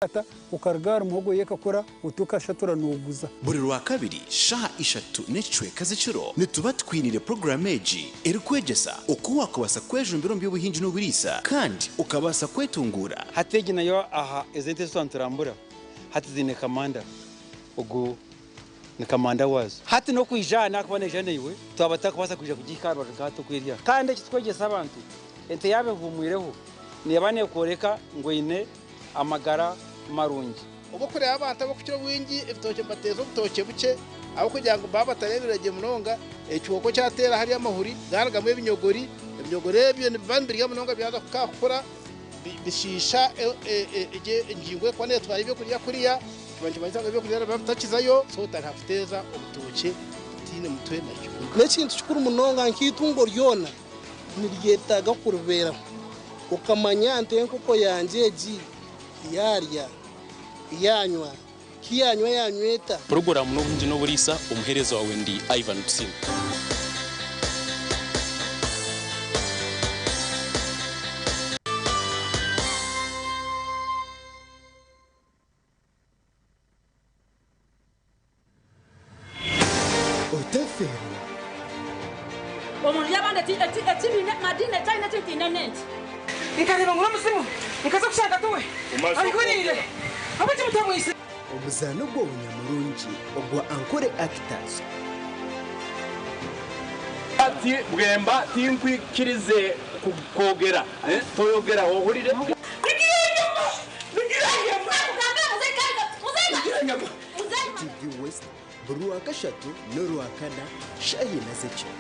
Ata okaruga ahari muhogo yo ekakura oti okashatura noguza. Buri Rwakabiri shaaha ishatu n'ekicweka z'ekiro nituba tukwiniire puroguraamu egi erikwegyesa oku waakubaasa kwejumbira omu by'obuhingi n'oburiisa kandi okabaasa kwetunguura. Hati egi nayo aha ezi ente ezi twaba niturambura hati ziine kamanda ogu ni kamanda waazo. Hati n'okwija aha naakuba naija naiwe twaba tutakubaasa kwija kugihika aha rubaju nka hati oku eri aha. Kandi eki tukwegyesa abantu ente yaaba ehuumwireho neeba neekworeka ngu eine amagara marungi. Obu orikureeba abantu abarikukira obwingi ebitookye nibateeza obutookye bukye ahabw'okugira ngu baaba batareebire gye munonga, ekihooko kyateera hariya amahuri gaarugamu ebinyogori, ebinyogori ebyo nibiba nibirya munonga byaza kukura bishiisha egyo engingo erikuba neetwara ebyokurya kuriya, kiba nikimanyisa ngu ebyokurya nibiba bitakizayo, so otandika kuteeza obutookye butaine mutwe na kikuru. N'ekintu kikuru munonga nk'eitungo ryona niryetaaga kuribeeraho okamanya nti enkoko yangye egi yaarya, yaanywa, ki yaanywa yaanywa eta? Puroguraamu n'obuhingi n'oburiisa, omuheereza waawe ndi Ivan Tusiime. Otafeerwa. Omunju y'abandi ekibiina madiini etaine eki ntiine n'enki. Nkareeba ngu n'omuzimu, nkaza kushanga tiwe ahuriire. Ahabw'enki mutamwitsire? Omuzaano gw'obunyamurungi ogwa Ankole Actors. Ati, Bwemba tinkwikirize kwogera. Toyogera ohurire? TV West buri Rwakashatu n'Orwakana shaaha ina z'ekiro.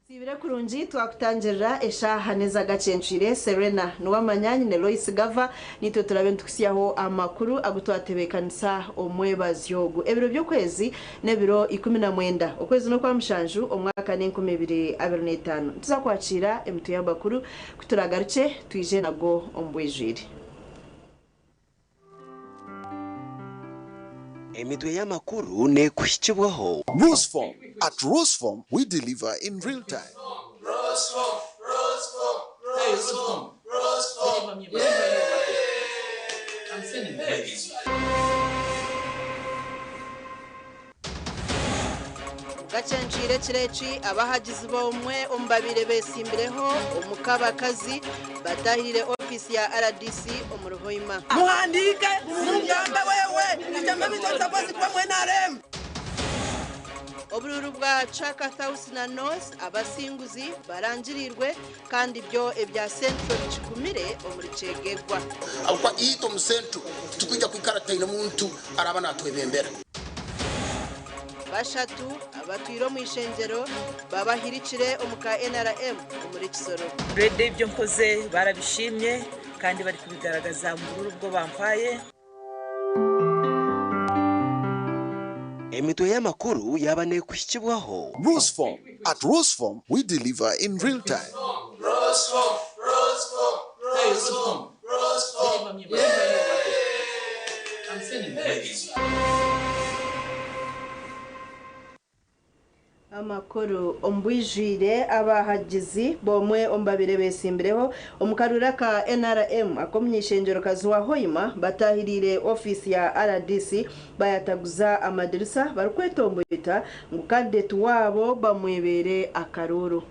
Siibire kurungi twakutangirira eshaaha n'ezagacencwire Serena Nuwamanya nyine Lois Gava nitwe turabe nitukutsyaho amakuru agu twatebeekanisa omwebazyo ogu. Ebiro by'okwezi n'ebiro 19 okwezi n'okwamushanju omwaka n'enkumi ibiri 25. Nituza kwakiira emitwe y'amakuru ku turagarukye twije nago omu bwijwire. Emitwe y'amakuru neekuhikibwaho. Roseform. At Roseform, we deliver in real time. Gacencwire ekiro eki, abahagizi b'omwe omu babaire beetsimbireho omu k'abakazi bataahirire ofiisi ya rdc omuri Hoima. Muhandiike mugambe wewe ekyama ebitotsa kwezi kuba mu NRM. Oburuuru bwa Kyaka South na North abasinguzi barangiriirwe kandi byo ebya Central bikigumire omuri Kyegegwa. Ahabw'okuba itwe omu Central titurikwija kwikara tutaine muntu araaba naatwebembera. Bashatu abatwire omu ishengyero babahirikire omu ka NRM omuri Kisoro. Already ebyo nkoze barabishimye kandi barikubigaragaza omu bururu bwo bampaye. Emitwe y'amakuru yaaba neekuhikibwaho. Roseform. At Roseform, we deliver in real time. Amakuru omu bwijwire abahagizi b'omwe omu babaire besimbireho omu karuuru aka NRM ak'omuny'eishengyerokazi wa Hoima batahiriire ofiisi ya rdc bayataguza amadirisa barikwetomboita ngu kandideti waabo bamwebeere akaruuru.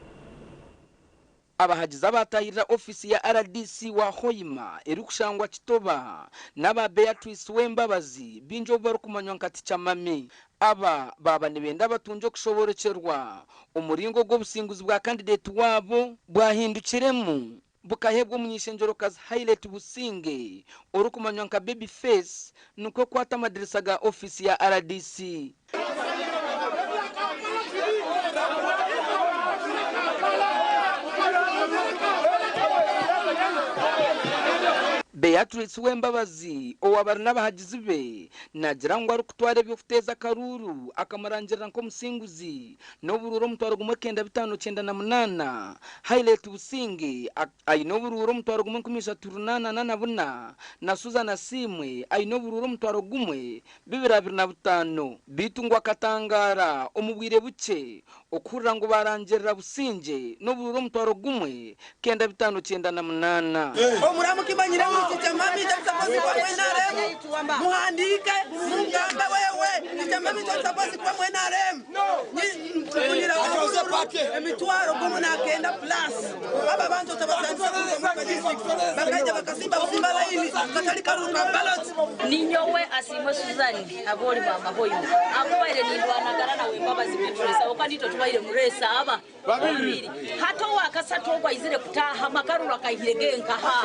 Abahagizi abaatahirira ofiisi ya rdc wa Hoima erikushangwa Kitoba n'aba Beatrice Wembabazi baingi obu barikumanywa nka Ticha Mami. Aba baaba nibenda batungye okushoborokyerwa omuringo ogu obusinguzi bwa kandideti waabo bwahindukiremu bukaheebwa omuny'eishengyerokazi Hailet Businge orikumanywa nka Baby Face nikwo kwata amadirisa ga ofiisi ya rdc. Beatrice Wembabazi owaaba ari n'abahagizi be naagira ngu arikutwara eby'okuteeza akaruuru akamurangirira nk'omusinguzi n'oburuuru 1598, Hailet Businge aine oburuuru 13,844 na Susan Asiimwe aine oburuuru 1225. Beitu ngu akatangaara omu bwire bukye okuhurira ngu baarangirira Busingye n'oburuuru 1598. Omuramukimanyire ngu Teacher Mami tali supposed kuba mu NRM? Muhandiike mungambe wewe Teacher Mami tali supposed kuba mu NRM? Nfunire obururu emitwaro gumu nakenda plus. Abo abantu otabatandisa kuruga mu district bakaija bakasimba busimba layini katali karuru ka ballot. Ninyowe Asiimwe Suzan Aboori maama Hoima akubaire nindwanagana nawe Mbabazi Beatrice ahabw'okuba nitwe tubaire mu reesi aba babiri. Hati owakasatu ogu aizire kutaahamu akaruru akaihire genkaha?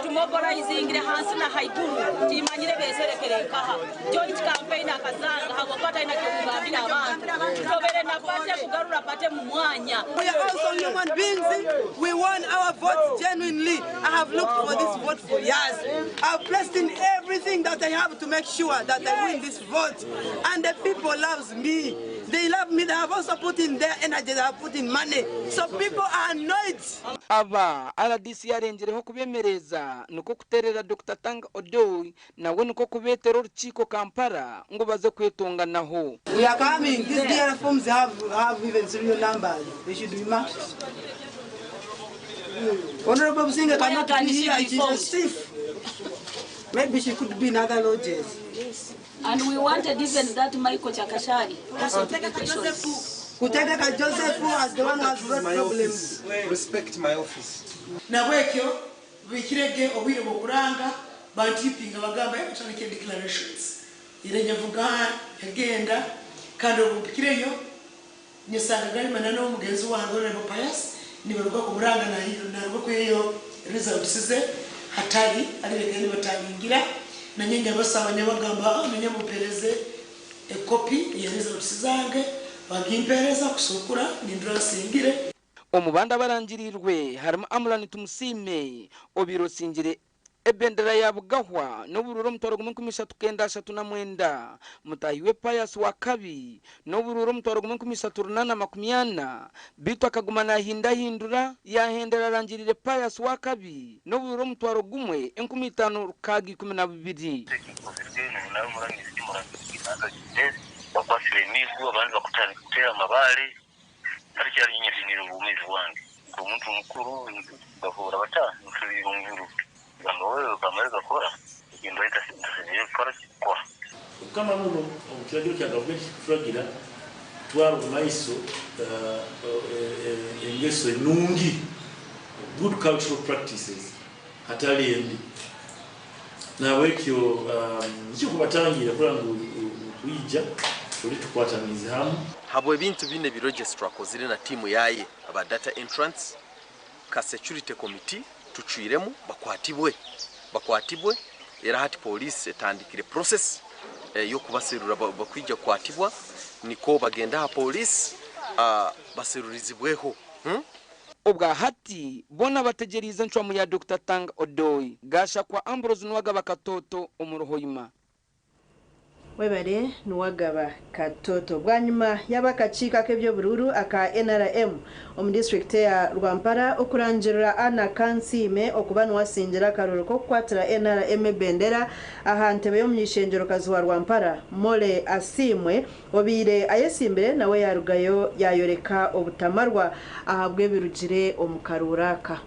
Tumoboraizingire hansi na haiguru timanyire beserekere nkaha. Joint campaign akazanga ahabw'okuba talina kyokugambira abantu. Tutobere na party kugarura party mu mwanya. We are also human beings. We want our votes genuinely. I have looked for this vote for years. I've placed in everything that I have to make sure that I win this vote. And the people loves me. They love me. They have also put in their energy. They have put in money. So people are annoyed. Aba rdc yarengireho kubemereeza nikwo kuteerera Dokita Tanga Odoi nawe nikwo kubeetera orukiiko Kampala ngu baze kwetonganaho. We are coming. These DL forms have even serial numbers. They should be marked. Honorable Businge cannot be here. She is a thief. Maybe she could be in other lodges. Yes. And we wanted even that Michael Chakashari also to be questioned. Kutegeka Joseph as the one who has brought problems. Respect my office. Nabwekyo bikirege obwire bwokuranga bantipinga bagamba electronic declarations ire nyavuga yagenda kandi obumpikireyo nyesanga galimana n'omugenzi wange Honorable Pius nibaruga kuburanga naruga kweyo results ze hatari alirekeni batalingira nanye nyabasaba nyabagamba nanye mupereze ekopi ya results zange bagimpereza kusukura nindura singire. Omu bandi abarangirirwe harimu Amran Tumusiime obirosingire ebendera ya Bugahwa n'obururu 13,339, mutahi we Pius Wakabi n'obururu 13,840, beitu akaguma nahindahindura yahendera arangirire Pius Wakabi n'obururu 15,612. Bakwasire emiigo abandi bakutandika kuteera amabaare harikyari nyetinire obumeezi bwange omuntu mukuru bavuura bata nsubiire omubiro gamba wewe kamare gakora ekintu ntasemeriire kukora kikora. Kama muno omu kiragiro kya gavumenti kikuturagira twara omu maiso engeso enungi, good cultural practices hatali embi. Nahabwekyo nikyo kubatangira kurora ngu kwija tukwatanize hamwe. Habwe ebintu bine bi registrar akozire na tiimu yaye aba data entrance ka security committee tucwiremu bakwatibwe era hati police etandikire process yokubaserura bakwija kukwatibwa niko bagenda ha police baserurizibweho. Obwa hati bona bategerize ncwamu ya Dr. Tanga Odoi Gashakwa Ambrose Nwagaba Katoto omu Ruhoima. Webare Nuwagaba Katoto. Bwanyima y'abakakiiko ak'eby'oburuuru aka NRM omu disiturikiti eya Rwampara okurangirira Anna Kansiime okuba niwe asingire akaruuru k'okukwatira NRM ebendera aha ntebe y'omuny'eishengyerokazi wa Rwampara, Molly Asiimwe obaire ayesimbire nawe yarugayo yayoreka obutamarwa ahabw'ebirugire omu karuuru aka.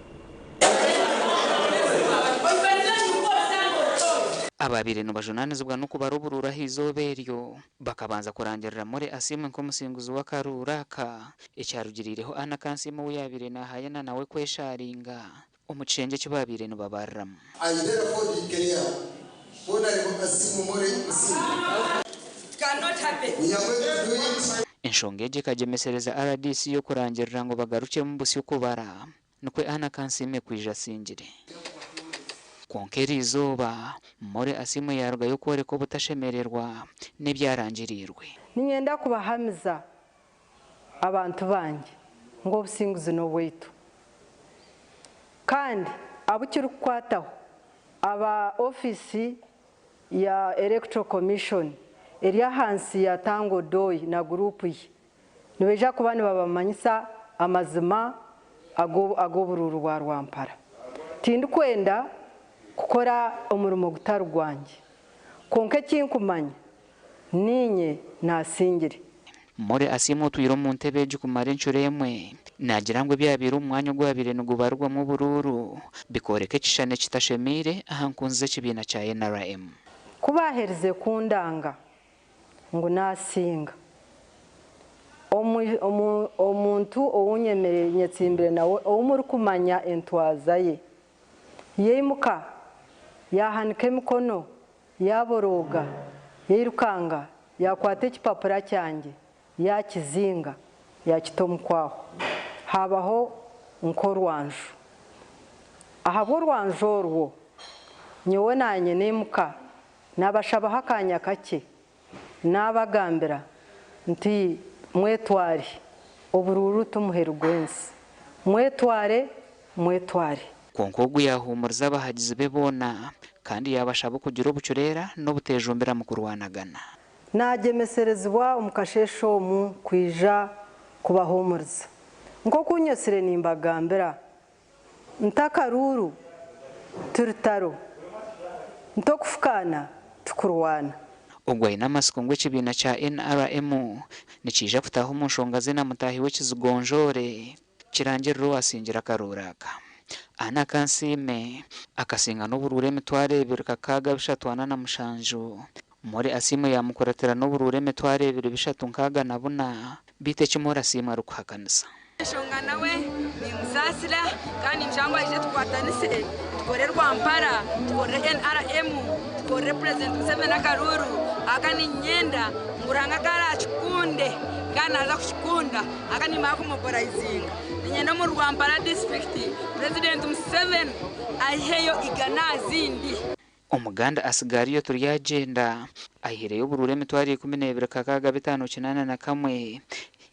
Abaabaire nibajunaanizibwa n'okubara oburuuru aha izooba eryo bakabanza kurangirira Molly Asiimwe nk'omusinguzi w'akaruuru aka, ekyarugiriireho Anna Kansiime ou yaabaire naahayana nawe kweshaaringa omu kishengye eki baabaire nibabariramu. I therefore declare Honourable Asiimwe Molly Asiimwe. We are going to do it. Enshonga egi ekagyemesereza rdc okurangirira ngu bagarukyemu busya okubara. Nikwo Anna Kansiime kwija asingire. Kwonka eri izooba, Molly Asiimwe yaarugayo kworeka obutashemererwa n'ebyarangiriirwe. Niinyenda kubahamiza abantu bangye ngu obusinguzi n'obwaitu. Kandi abu kirikukwataho aba ofiisi ya Electoral Commission eri ahansi ya Tanga Odoi na guruupu ye Nibaija kuba nibabamanyisa amazima ag'oburuuru bwa Rwampara. Tindikwenda kukora omurimo gutari gwangye, kwonka eki nkumanya niinye naasingire. Molly Asiimwe otwire omu ntebe egi kumara encuro emwe, naagira ngu ebyabaire omu mwanya ogwabaire nigubarirwamu oburuuru bikooreka ekishushani ekitashemeire aha nkunzi z'ekibiina kya NRM. Ku baaherize kundanga ngu naasinga. Omuntu ou nyetsimbire nawe ou murikumanya entwaza ye, yaimuka, yaahanika emikono, yaaborooga, yairukanga, yaakwata ekipapura kyangye, yaakizinga, yaakita omu kwahwa. Haabaho nk'orwanju. Ahabw'orwanju orwo, nyowe naanye naimuka Naabashabaho akaanya kakye, naabagambira nti, Mwetware, oburuuru ti muheru gw'ensi. Mwetware, mwetware. Kwonka ogu yaahuumuriza abahagizi be boona, kandi yaabashaba okugira obucureera n'obuteejumbira mu kurwanagana. Naagyemeserezibwa omu kasheeshe omu kwija kubahuumuriza. Nk'oku nyotsire nimbagambira Nti akaruuru ti rutaro, nti okufukaana ti kurwana. Ogu aine amatsiko ngu ekibiina kya NRM nikiija kutaaha omu nshonga ze na mutaahi we kizigonjoore kirangirire owaasingira akaruuru aka. Anna Kansiime akasinga n'oburuuru 2647. Molly Asiimwe yaamukuratira n'oburuuru 2664 beitu eki Molly Asiimwe arikuhakanisa. Enshonga nawe nimusaasira kandi nimushaba ngu aije tukwatanise tukore Rwampara, tukorere NRM, tukorere Purezidenti Museveni akaruuru aka niinyenda ngu Ruhanga ku araakikunde kandi naaza kukikunda aka nimara kumoborayizinga niinyenda omuri Rwampara disiturikiti Purezidenti Museveni aiheyo igana aha zindi. Omuganda Asigaariyo Turyagyenda aihireyo oburuuru 126,581,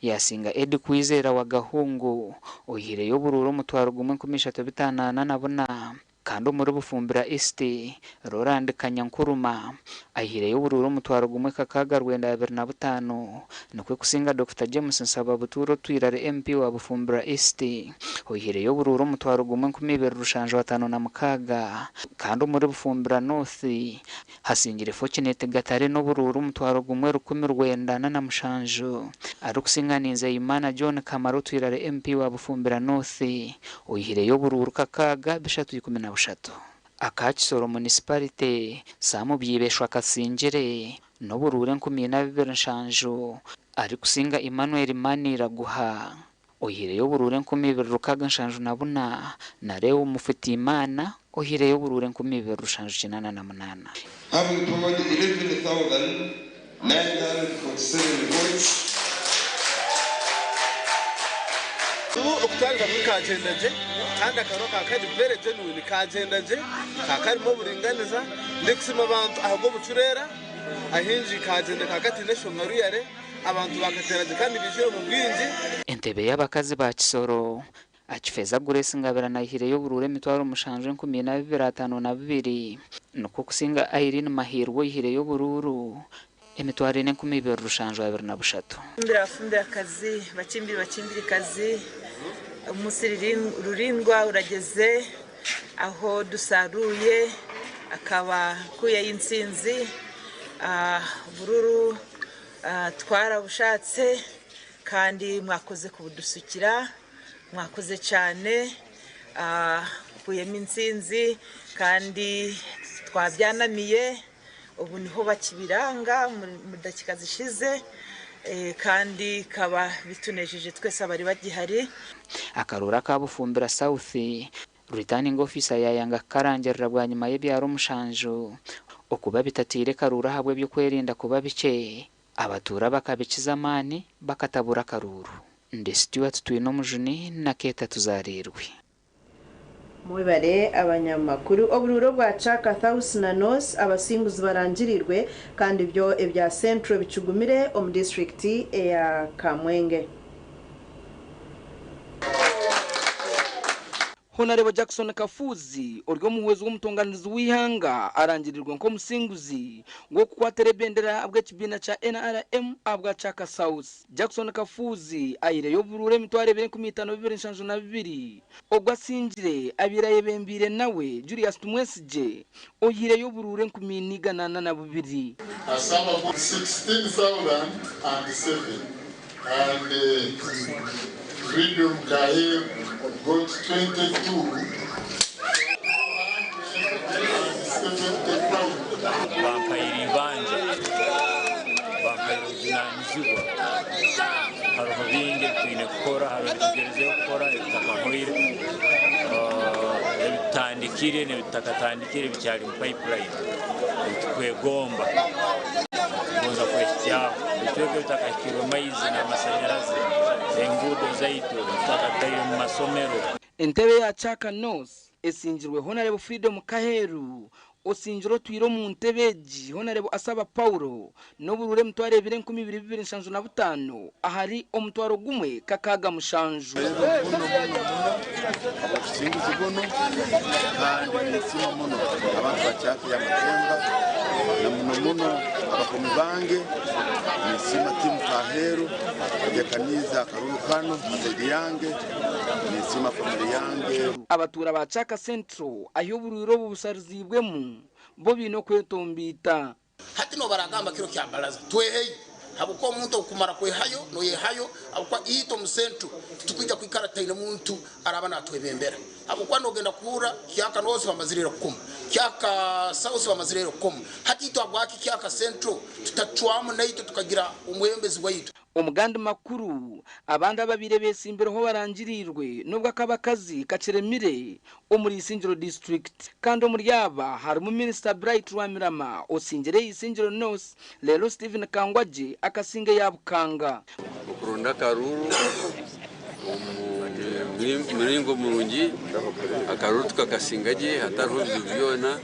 yaasinga Eddie Kwizera wa Gahungu oihireyo oburuuru 13,544 kandi omuri Bufumbira East, Roland Kanyankuruma aihireyo oburuuru 1625 nikwo kusinga Dokita James Nsaba Butuura otwire ari MP wa Bufumbira East oihireyo oburuuru 1756 kandi omuri Bufumbira North hasingire Fortunate Gatare n'oburuuru 1947 arikusinga Ninzeyimana John Kamara otwire ari MP wa Bufumbira North oihireyo oburuuru 6313. Aka Kisoro Munisiparite, Sam Byibeshwa Kasingire n'oburuuru 4207 arikusinga Emmanuel Maniraguha oihireyo oburuuru 2674 na Leo Mufitiimana oihireyo oburuuru 2788. Having polled 11,947 votes. Ubu okutandika kwe kagyenda gye kandi akaruuru aka kari very genuine kagyenda gye ka karimu oburinganiza ndikusiima abantu ahabw'obucureera ahingi kagyenda ka kataine eshonga ruyare abantu bakateera gye kandi baijire omu bwingi. Entebe y'abakazi ba Kisoro, Akifeza Grace Ngabira naihireyo oburuuru 7,042 nikwo kusinga Irene Mahirwa oihireyo oburuuru 2773. Fumbira abafumbirakazi, bakimbiri bakimbirikazi, omunsi rurindwa urageze aho dusaruye akaba kuyeyo intsinzi, bururu twarabushatse kandi mwakoze kubudusukira, mwakoze cyane, kuyemo intsinzi kandi twabyanamiye, ubu niho bakibiranga mu dakika zishize, kandi kaba bitunejeje twese abari bagihari. Akarura kabufumbira South returning officer yayanga karangirira bwanyuma y'ebyaro 7 okuba bitatire karura habwe by'okwerinda kuba bike abatura bakabikiza amani bakatabura karuru. Ndi Stuart Twinomujuni na Keta tuzarirwe. Mwebare abanyamakuru obururo bwa Chaka South na North abasinguzi barangirirwe kandi byo ebya Central bicugumire omu district eya Kamwenge. Honarebo Jackson Kafuzi ori omuhwezi w'omutonganizi w'ihanga arangirirwe nk'omusinguzi w'okukwatira ebendera abw'ekibiina kya NRM abwa Chaka South. Jackson Kafuzi ayireyo obururo 52,272 ogwo asingire abirayebembire nawe Julius Tumwesigye oyireyo obururo 1402. Asaba 16,007 and Freedom Kahe got 22. Bampaire ibanja, bampaire obuvunanizibwa, hariho bingi twine kukora, hariho ebitugerezeho kukora ebitakahoire, ebitandikire n'ebitakatandikire bikyari mu pipeline, ebitukwegomba tugonza kwehikyaho, ebitweka ebitakahikirwe maizi n'amasanyarazi, enguudo zaitu tutakataire mu masomero. Entebe ya Chaka North esingirwe Honorable Freedom Kaheru osingirwe otwire omu ntebe egi Honorable Asaba Paulo n'oburure 22,275 ahari omutwaro gumwe kakaga mushanju. Obusinguzi buno kandi ninsima muno abantu bakyaka ya Matemba na muno muno abakomi bange, ninsima timu Kaheru ejekaniza akaruru kano mazaidi yange, ninsima family yange. Abatura ba Chaka Central aho oburiro obu busarizibwemu bo biine okwetombiita. Hati no baragamba kiro kya baraza tweheyo habwo omuntu okumara kwehayo noyehayo habwo ito mu central tukwija kwikara taine muntu araba natwebembera habwo nogenda kuhura kyaka North bamazirira kukuma kyaka South bamazirira kukuma hati ito abwaki kyaka Central tutacwamu naito tukagira umwembezi waitu. Omugandi makuru abandi ababire besimbireho barangirirwe nubwo akabakazi kaciremire omuri Isingiro district kandi omuri aba harimu Minister Bright Rwamirama osingire Isingiro North lero Stephen Kangwaje akasinge yabukanga. Okuronda akaruru omuringo murungi akaruru tukakasinga gye hatariho ebizibu byona,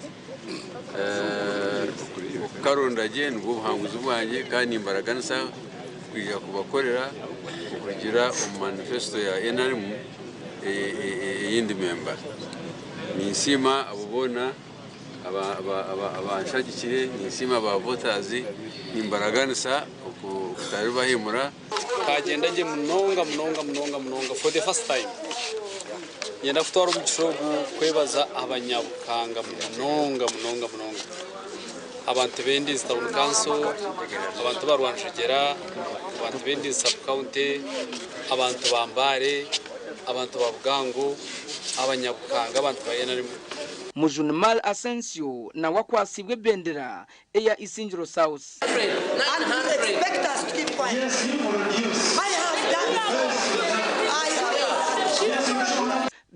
okukaronda gye nibwo obuhanguzi bwangye kandi nimbaraganisa kwija kubakorera okugira omu manifesto ya NRM eyindi memba. Ninsiima abo boona abanshagikire, ninsiima aba voters, nimbaraganisa okutaribahemura. Kagenda gye munonga munonga munonga munonga for the first time. Nyenda kutwara omugisha ogu kwebaza abanyabukanga munonga munonga munonga. Abantu b'Endizi Town Council, abantu ba Rwanshegera, abantu b'Endizi Sub County, abantu ba Mbare, abantu ba Bugango, abanyabukanga, abantu ba NRM. Mujunimal Asensio na wakwasibwe bendera eya Isingiro South. And you expect us to keep quiet. I have done I have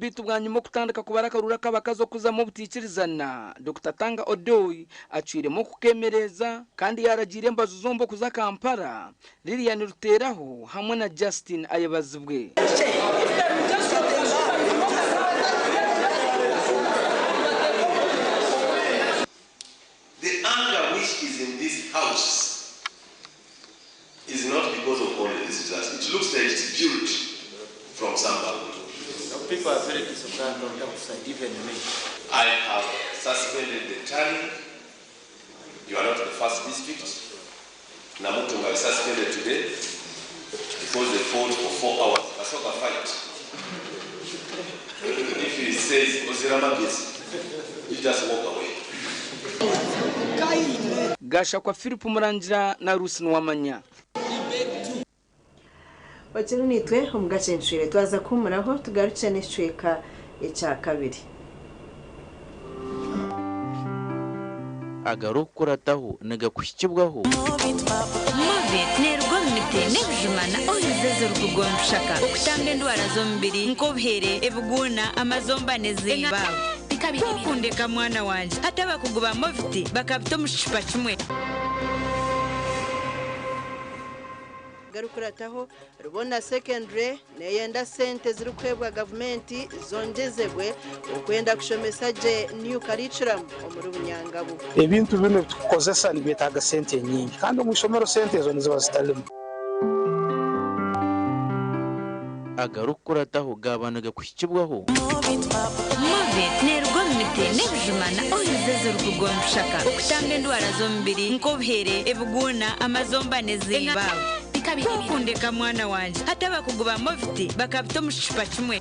Bitu bwanyuma okutandika kubara akaruru ak'abakazi okuzamu obutiikirizana, Dr. Tanga Odoi acwiremu okukemereza kandi yaragiire embazu zombi okuza Kampala, Lilian Ruteraho hamwe na Justin Ayebazibwe. The anger which is in this house is not because of only this disaster. It looks like it's built from somewhere. People are very disappointed outside, even me. I have suspended the tally. You are not the first district. Namutunga is suspended today because they fought for 4 hours. Basoka fight. If he says Oziramagezi, you just walk away. Gashakwa Philip Murangira na Rusi Nwamanya. Bakiri nitwe omu gacencwire twaza kuhumuraho tugarukye n'ekicweka ekya kabiri. Agarikukurataho nigakuhikibwaho. Movit neeruga omu miti n'ebijuma na oils ezirikuruga omu bishaka okutamba endwara z'omubiri nk'obuhere, ebiguuna, amazomba n'ezindi. Kwokundeka mwana wangye hati abakugu ba Movit bakabita omu kicupa kimwe. Garikukurataho Rubona Secondary neyenda sente zirikuheebwa gavumenti zongyezebwe okwenda kushomesa gye new curriculum omuri Bunyangabu. Ebintu binu tukukozesa nibyetaaga sente nyingi kandi omu ishomero sente ezo niziba zitarimu. Agarikukurataho gaba nigakuhikibwaho. Movit neeruga omu miti n'ebijuma na oils ezirikuruga omu bishaka okutamba endwara z'omubiri nk'obuhere, ebiguuna, amazomba n'ezindi. Kwokundeka mwana wangye hati abakugu ba Movit bakabita omu kicupa kimwe.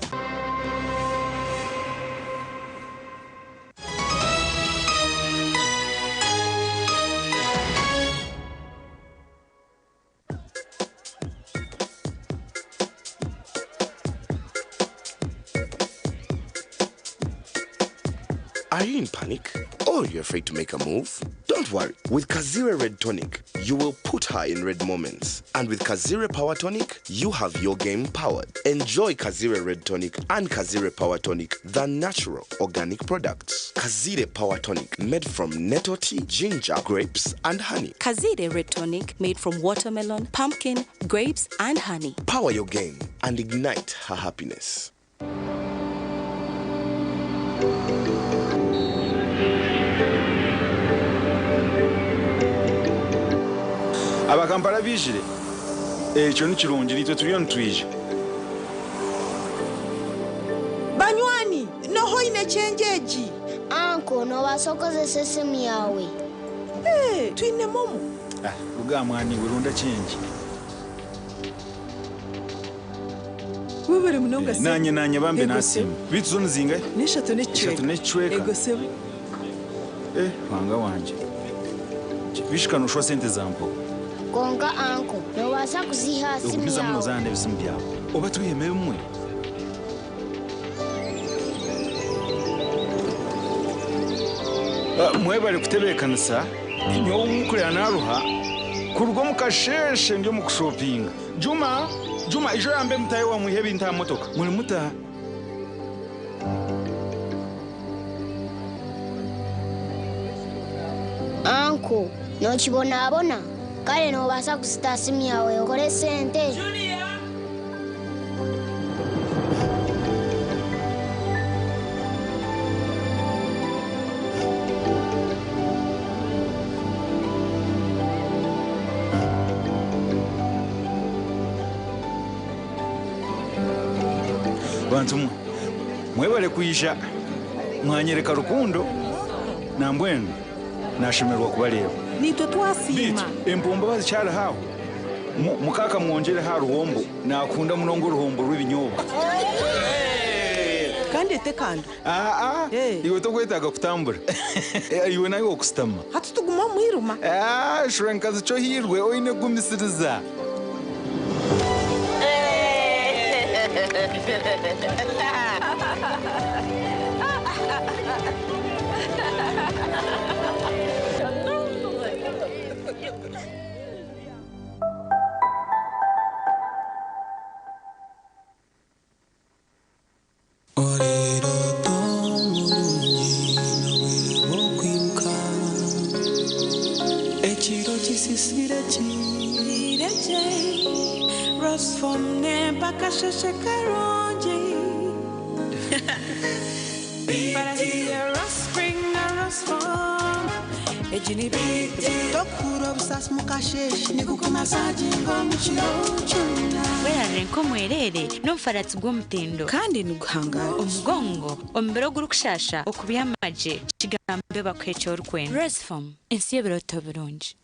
Are you in panic? Or you're afraid to make a move? Don't worry. With Kazire Red Tonic, you will put her in red moments. And with Kazire Power Tonic, you have your game powered. Enjoy Kazire Red Tonic and Kazire Power Tonic, the natural organic products. Kazire Power Tonic, made from nettle tea, ginger, grapes, and honey. Kazire Red Tonic, made from watermelon, pumpkin, grapes, and honey. Power your game and ignite her happiness. Abakampala bijire ekyo nikirungi nitwe turiyo nitwija. Banywani noho ine kyenjeji. Anko nobaasa kukozesa esimu yawe. Hey, twine momo. Ruga mwani wirunda chenji. Webare munonga se. Nanye nanye bambe nasimu. Bitu zone zingahe? N'eshatu n'ekicweka. Eshatu n'ekicweka. Ego sebo. Wanga wanje. Bishikana ushwa sente zampo. Konka anko nobaasa kuziha simu Okumiza muno yawe. zana ebisimu byawe. Oba tuyeme bimwe. Mwebale kutebeekanisa nyowe omukurera naruha kuruga omu kasheshe ndi omu kushopinga. Juma, Juma ijo yambe mutahe wamwiha ebintu aha motoka. Muri mutaha. Anko nokibonabona kale nobaasa kuzita simu yawe okore sente. Bantu mwe mwebale kwisha mwanyereka rukundo nambwenu nashemerwa kubareba. Nitwe twasiima. Empombo bazikyari haho mukaka mwongere ha ruhombo nakunda munongo uruhombo rw'ibinyobwa. Kandi etekando. Iwe tokwetaaga kutambura. Iwe nawe okusitama. Hati tuguma mwiruma. Shura nkazi cyo hirwe oine kugumisiriza. Werarire nk'omwerere n'omufaratsi gw'omutindo kandi niguhangara omugongo omubiri ogurikushasha okubyamagye kigambe bakuha eki orikwenda. Rosform ensi y'ebiroto birungi.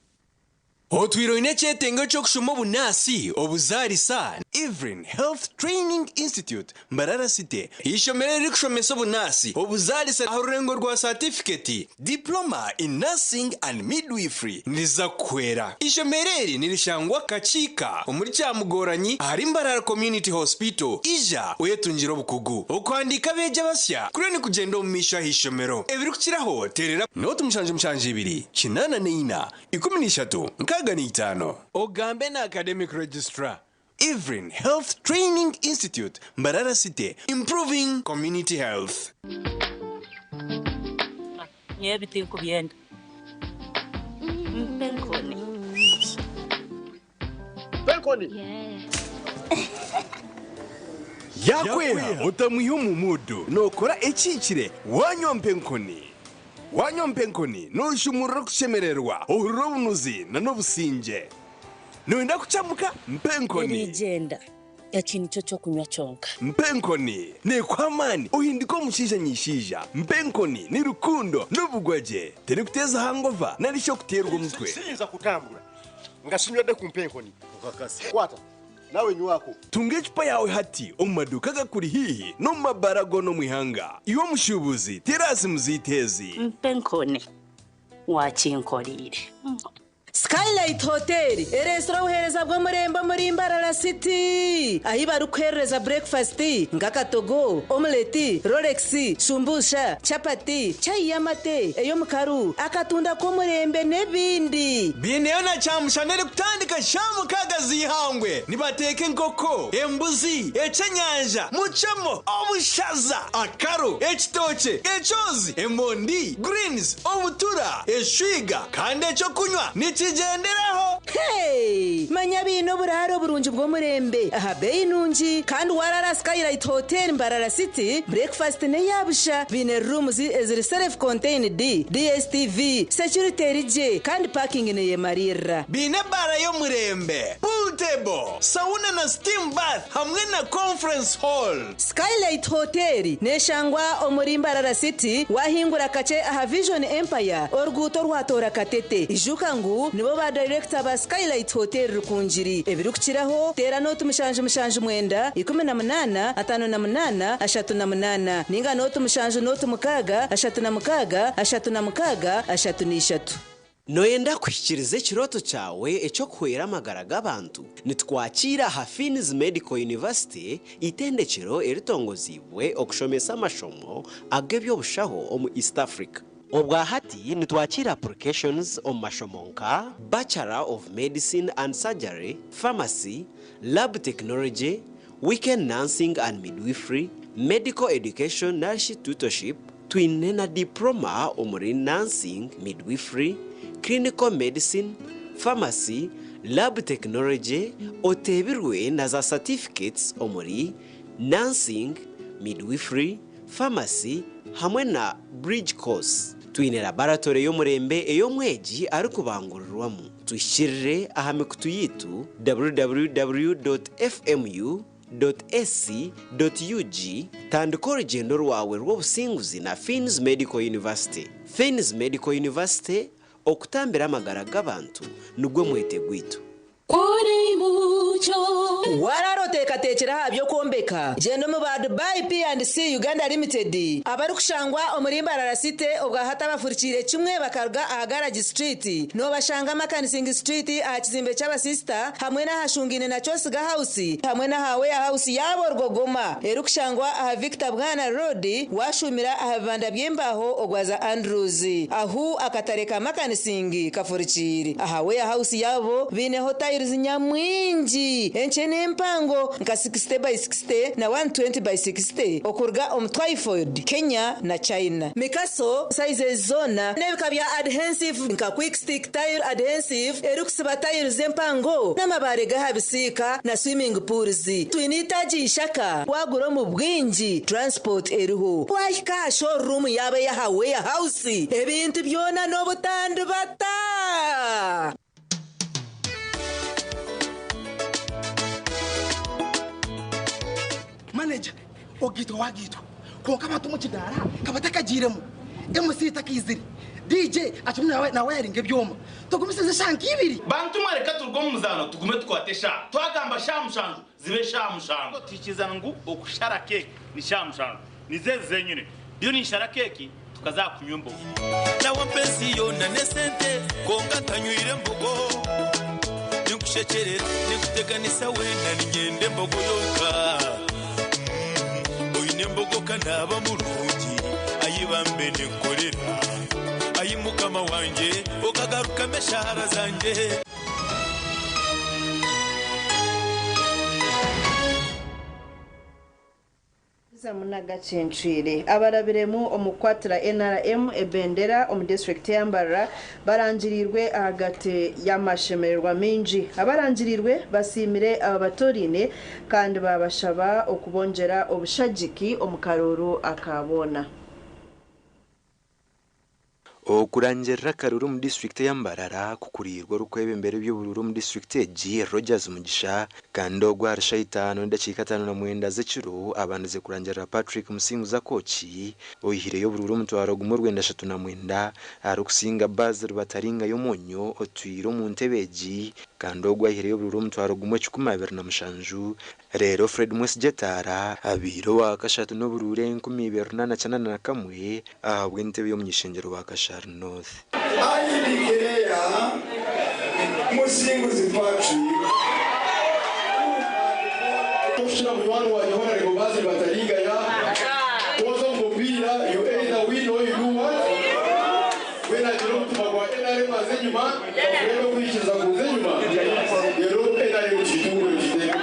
Otwire oine ekyetengo ky'okushoma obunaasi, obuzaarisa, Evelyn Health Training Institute, Mbarara City, eishomero eririkushomesa obunaasi, obuzaarisa aha rurengo rwa saatifiketi, Diploma in Nursing and Midwifery, niriza kukuhwera. Eishomero eri nirishangwa Kakiika omuri Kyamugoranyi ahari Mbarara Community Hospital. Ija oyetungire obukugu. Okuhandiika abeegi abasya kuriyo nikugyenda omu maisho aha ishomero. Ebirikukiraho teerera. Nooti 72 84 13 65. Ogambe na Academic Registrar, Evelyn Health Training Institute, Mbarara City, Improving Community Health. Nyowe ebi tinkubyenda. Mpa enkoni. Mpa enkoni. Yaakweha otamwiha omu muudu nookora ekihikire waanywa mpa enkoni. Waanywa mpa enkoni nooshumurura okushemererwa, ohurira obunuzi n'obusingye. Nooyenda kucamuka? Mpa enkoni. Eriigyenda, eki nikyo ky'okunywa kyonka. Mpa enkoni. Neekuha amaani ohindike omushaija nyaishaija. Mpa enkoni ni rukundo n'obugwagye. Terikuteeza hangova nari shi okuteerwa omutwe. Siyinza kutambura nga sinywedde ku mpa enkoni. Kwata. Nawe nywako. Tunga ecupa yaawe hati omu maduuka agakuri haihi n'omu mabaara goona omu ihanga. Iwe omushuubuzi, teera aha simu zaitu ezi. Mpa enkoni waakinkoreire. Skylight Hotel ereetsire obuheereza bw'omurembe omuri Mbarara City ahi barikukuheerereza burekifasiti nk'akatogo, omuleti, rolex, shumbusha, chapati, chai y'amate, ey'omukaru, akatunda k'omurembe n'ebindi. Baineyo na kyamushana erikutandika shaaha mukaaga z'eihangwe. Nibateeka enkoko, embuzi, eky'enyanja, mucemo, obushaza, akaru, ekitookye, ekyozi, emondi, greens, obutura, eshwiga kandi eky'okunywa nikigyenderaho. Hey! Manya baine oburaaro burungi bw'omurembe aha beeyi nungi kandi waaraara Skylight Hotel Mbarara City, breakfast n'eya busha. Baine rooms eziri self contained, DSTV, security eri gye kandi parking neyemariirira. Baine ebaara y'omurembe, pool table, sauna na steam bath hamwe na conference hall. Skylight Hotel neshangwa omuri Mbarara City wahingura kakye aha Vision Empire oruguuto orwatoora Katete. Ijuka ngu nibo ba dayirekita ba Skylight Hotel Rukungiri. Ebirikukiraho teera nooti 779 18 58 38 ninga nooti 7 nooti 6 36 36 33. Nooyenda kuhikiiriza ekirooto kyawe eky'okuhwera amagara g'abantu? Nitukwakiira aha Finn's Medical University, eitendekyero eritongoziibwe okushomesa amashomo ag'eby'obushaho omu East Africa. Obwa hati nitwakiira applications omu mashomo nka, Bachelor of Medicine and Surgery, Pharmacy, Lab Technology, Weekend Nursing and Midwifery, Medical Education narishi Tutorship, Twine na Diploma omuri Nursing, Midwifery, Clinical Medicine, Pharmacy, Lab Technology, oteebirwe na za Certificates omuri Nursing, Midwifery, Pharmacy hamwe na Bridge Course. Twine Laboratory y'omurembe ei omwegi arikubangurirwamu. Tuhikirire aha mikutu yaitu www.fmu. Ac.ug Tandika orugyendo rwawe rw'obusinguzi na Finn's Medical University. Finn's Medical University, okutambira amagara g'abantu nigwo mwete gwaitu. Waaraara oteekateekire aha by'okwombeka? Gyenda omu ba Dubai P&C Uganda Limited abarikushangwa omuri Mbarara City obwa hati abafurikiire kimwe bakaruga aha Garage Street. Noobashanga Makanising Street aha kizimbe ky'abasisita hamwe n'ahashungaine na Kyosiga House hamwe n'aha Warehouse yaabo Rugogoma erikushangwa aha Victor Bwana Road waashuumira aha bibanda by'embaaho ogwaza Andrews ahu akatare ka Makanising kafurikiire. Aha Warehouse yaabo baineho tiles nyamwingi enkye n'empango nka 60 by 60 na 120 by 60 okuruga omu Twyford, Kenya na China. Mikaso sizes zoona n'ebika bya adhensive nka Quick Stick Tile Adhensive erikusiba tiles empango n'amabaare g'aha bisiika na swimming pools. Twine eitaagi Ishaka waagura omu bwingi transport eriho. Waahika aha showroom yaabo ey'aha Warehouse ebintu byona n'obutandibata. Manager, ogaitwa wagaitwa kwonka abantu omu kidaara ka batakagiiremu, MC takaizire, DJ akimwe nawe nawe yaringa ebyoma tugumisirize eshaaha nk'ibiri. Bantu mwe, reka turuge omu muzaano, tugume tukwate eshaaha. Twagamba shaaha 7, zibe shaaha 7. Twikiriza ngu okushara keeki ni shaaha 7, nizo ezi zenyine. Ndiyo ninshara keeki, tukaza kunywa embogo. Nawe mpensi yona nesente, konka ntanywire embogo. Ninkushekyerera, ninkuteganisa wena, ninyenda embogo yonka. Oine embogo kanaba murungi, ayibambe ninkorera ayi mukama wanje, okagarukamo eshahara zanje. Munagacencwire abarabiremu omukukwatira NRM ebendera omu disitulikiti ya Mbarara barangirirwe ahagati y'amashemererwa mingi. Abarangirirwe basiimire aba batorine kandi babashaba okubongyera obushagiki omu karuuru akaboona. Okurangirira akaruru omu disitulikiti ya Mbarara kukurirwe orikwebembera eby'obururu omu disitulikiti egi, Rogers Mugisha, kandi ogwo ahari shaaha 5:59 z'ekiro abandize kurangirira Patrick Musinguzi Akoki, oyihireyo obururu 1939, arikusinga Basil Bataringa y'Omwonyo otwire omu ntebe egi, kandi ogwo ayihireyo obururu 1027. Reero Fred Mwesigye Taara abaire owa kashatu n'obururu 2881 ahabw'entebe y'omuny'ishengyero wa Kashari North. I declare Musinguzi Patrick Kushira munywani wanjye Honorable Basil Bataringaya woza omu mupiira, you either win or you do what? Wena agira omutima gwa NRM aze enyuma, bakurebe okwikiriza kuza enyuma, rero NRM tukitungure tukiteeke.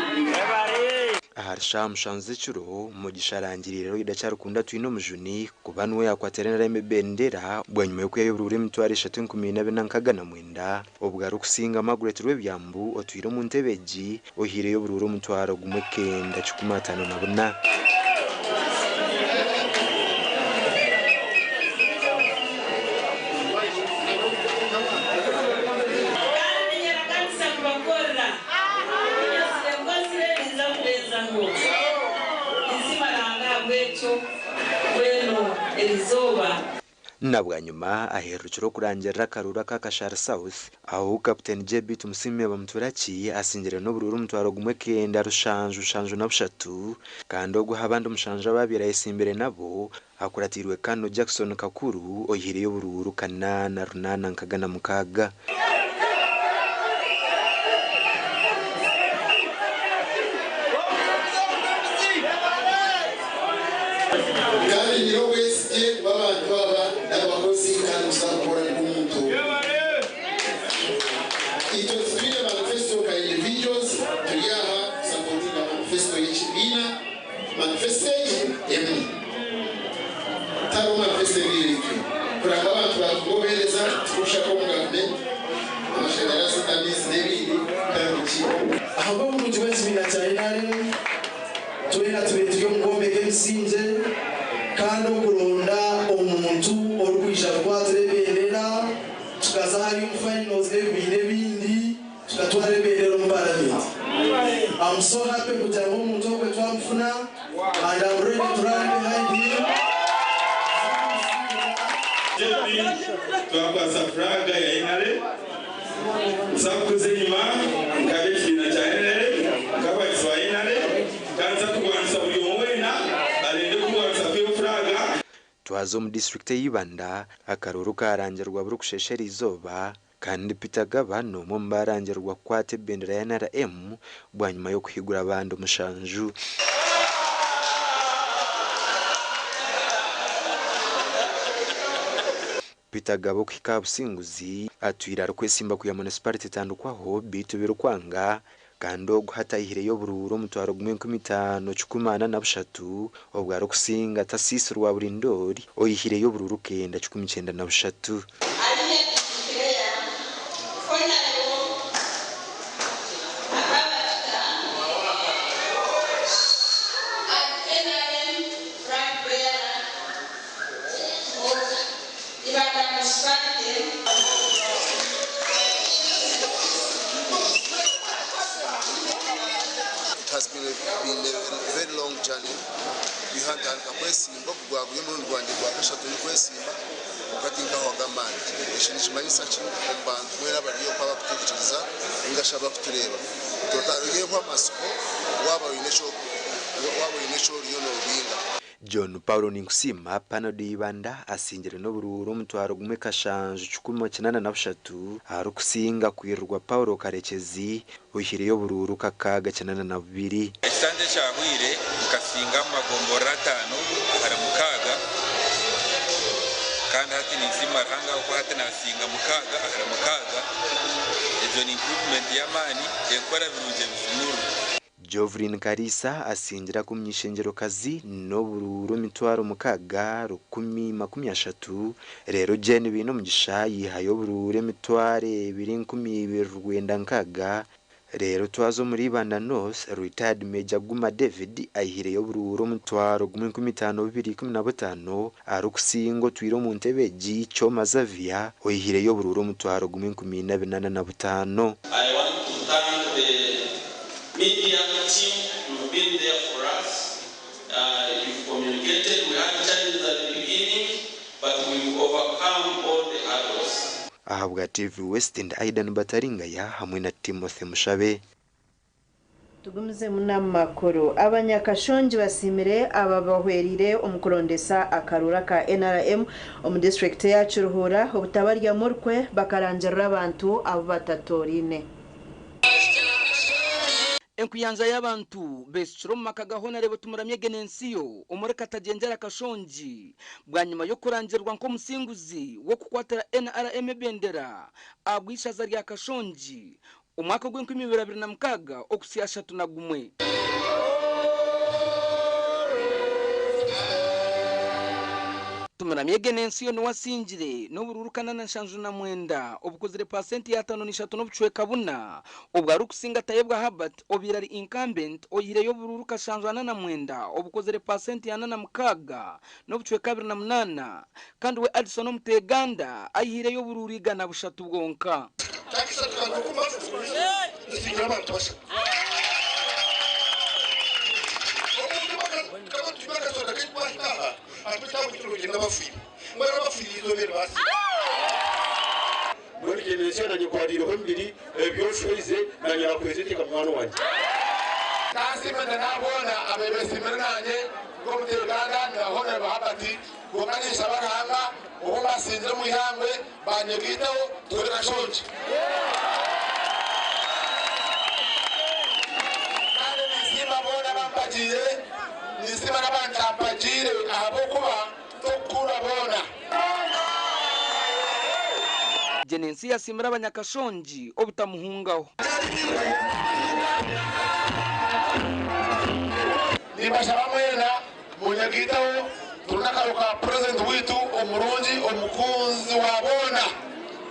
Ahari shaaha 7 z'ekiro, Mugisha arangiriire Loida Kyarukunda Twine Omujuni kuba niwe yakwatira NRM ebendera bwanyima y'okwihayo obururu 34,069, obwo arikusinga Margaret Rwebyambu otwire omu ntebe egi, ohiireyo obururu 1954. Kandi ninyeraganisa kubakorera ngozire ninza kurenzaho nzimaranga bwekyo bweno erizooba. Na bwanyuma aherukire okurangirira akaruru aka Kashari South, aho Captain JB Tumusiime Bamuturaki asingire n'obururu 1773, kandi ogwo abandi 7 ababaire ayesimbire nabo akuratiirwe Kano Jackson Kakuru, oyihireyo obururu 4866. Kandi nyine obwesigye bw'abantu aba n'abakozi, kandi muzakora nk'omuntu. Itwe titwine manifesto ka individuals, turi aha supportinga manifesto y'ekibiina, manifesto egi emwe, tariho manifesto ebiri eritwe kuranga abantu batugobereza tukushaka omu gavumenti amashanyarazi n'amaizi n'ebindi tariki. Ahabw'oburungi bw'ekibiina kya NRM, twena tube turi omu kwombeka emisingye kandi okuronda omuntu orikwija kukwatira ebendera, tukaza hari omu finals n'ebibiina ebindi, tukatwara ebendera omu paramenti. I'm so happy kugira ngu omuntu ogwe twamufuna and I'm ready to run behind him. Twakwasa flag ya NRM, nsakuze enyuma nkaba ekibiina kya NRM, nk'abagizi ba NRM, kandi nza kurwanisa buri omwe weena arende kurwanisa kwiyo flag. Twaza omu disitulikiti y'Ibanda, akaruru karangirwa buri kusheshera izooba, kandi Peter Gaba n'omwe omu barangirwa kukwata ebendera ya NRM bwanyima y'okuhigura abandi 7. Peter Gaba okuhika aha businguzi atwire arikwesimba kuya municipality etandikwaho bitu birikwanga, kandi ogwo hatayihireyo obururu 15143, obwo arikusinga Tasiisi rwa Burindori, oyihireyo obururu 993. NRM flag bearer of Ibanda Municipality. It has been a very long journey. Bihatandika kwesimba gwaguye omurundi gwange gwa kashatu nikwesimba. Kwonka tinkahwaga amaani. Eki nikimanyisa ki omu bantu mwena abari okwo abakutuhikiriza ninga shi abakutureeba? Nti otarihwa amatsiko waaba oine eki waaba oine eki oriyo noobinga. John Paulo Ninkusiima, Panado Ibanda asingire n'oburuuru omutwaro gumwe kashanju 183 aharikusinga kwirirwa Paul Karekyezi oihireyo oburuuru 682. Ekisanja ekyahweire nkasinga omu magomborora ataano ahari mukaaga kandi hati ninsiima Ruhanga ahabw'okuba hati nasinga mukaaga ahari mukaaga. Egyo ni improvement y'amaani, enkora birungi ebijumurwe. Jovrine Kariisa asingira ak'omuny'ishengyero-kazi n'oburuuru 60,130, reero Jane Bainomugisha yaihayo oburuuru 2960, reero twaza omuri Ibanda North, Retired Major Guma David aihireyo oburuuru 15,215 arikusinga otwire omu ntebe egi Kyoma Xavier oihireyo oburuuru 14,405. I want to thank the media team, you've been there for us. You've communicated, we had challenges at the beginning, but we've overcome all the hurdles. Ahabwa TV West ndi Aidan Bataringaya hamwe na Timothy Mushabe. Tugumizemu n'amakuru. Abanyakashongi basiimire ababahwereire omu kurondesa akaruuru aka NRM omu disiturikiti eya Kiruhura obutabaryamu orukwe bakarangirira abantu abu batatooraine. Enkuyanja y'abantu beeshukire omu maka ga Honarebo Tumuramye Genensiyo omuri Katagyengyera Kashongi bwanyima y'okurangirirwa nk'omusinguzi w'okukwatira NRM ebendera ahabw'eishaza rya Kashongi omwaka ogw'enkumi ibiri abiri na mukaaga okuhitsya ashatu na gumwe. Tumuramye Genensiyo niwe asingire n'oburuuru 479 obukozire paasenti ya 53 n'obucweka buna obwo arikusinga Tayebwa Herbert obaire ari incumbent oihireyo oburuuru 749 obukozire paasenti ya 46 n'obucweka 28 kandi we Addison Omuteganda aihireyo oburuuru 103 bwonka. Tusiimire abantu bashatu. Omuntu tukaba nitunywa akasoda kaitu twahika aha, ati ekyabo kiro ogyenda bafiire. Mbwenu abafiire eizooba eri baasiima. Mbwenu Genensiyo nanye nkwariireho emibiri, ebi oshweize nanye nakwezirika munywani wangye. Kansiime na boona abeebesiimire naanye nk'omuteeganda na Honourable Herbert, kwonka ninshaba Ruhanga obu mbasingire omu ihangwe banyegaiteho tukore Kashongye. Kandi ninsiima boona abampagiire, ninsiima n'abantampagiire ahabw'okuba tokukundwa boona. Genensi yasiimire Abanyakashongi obutamuhungaho. Nimbashaba mwena munyegaiteho turunde akaru ka Purezidenti waitu omurungi omukunzi wa boona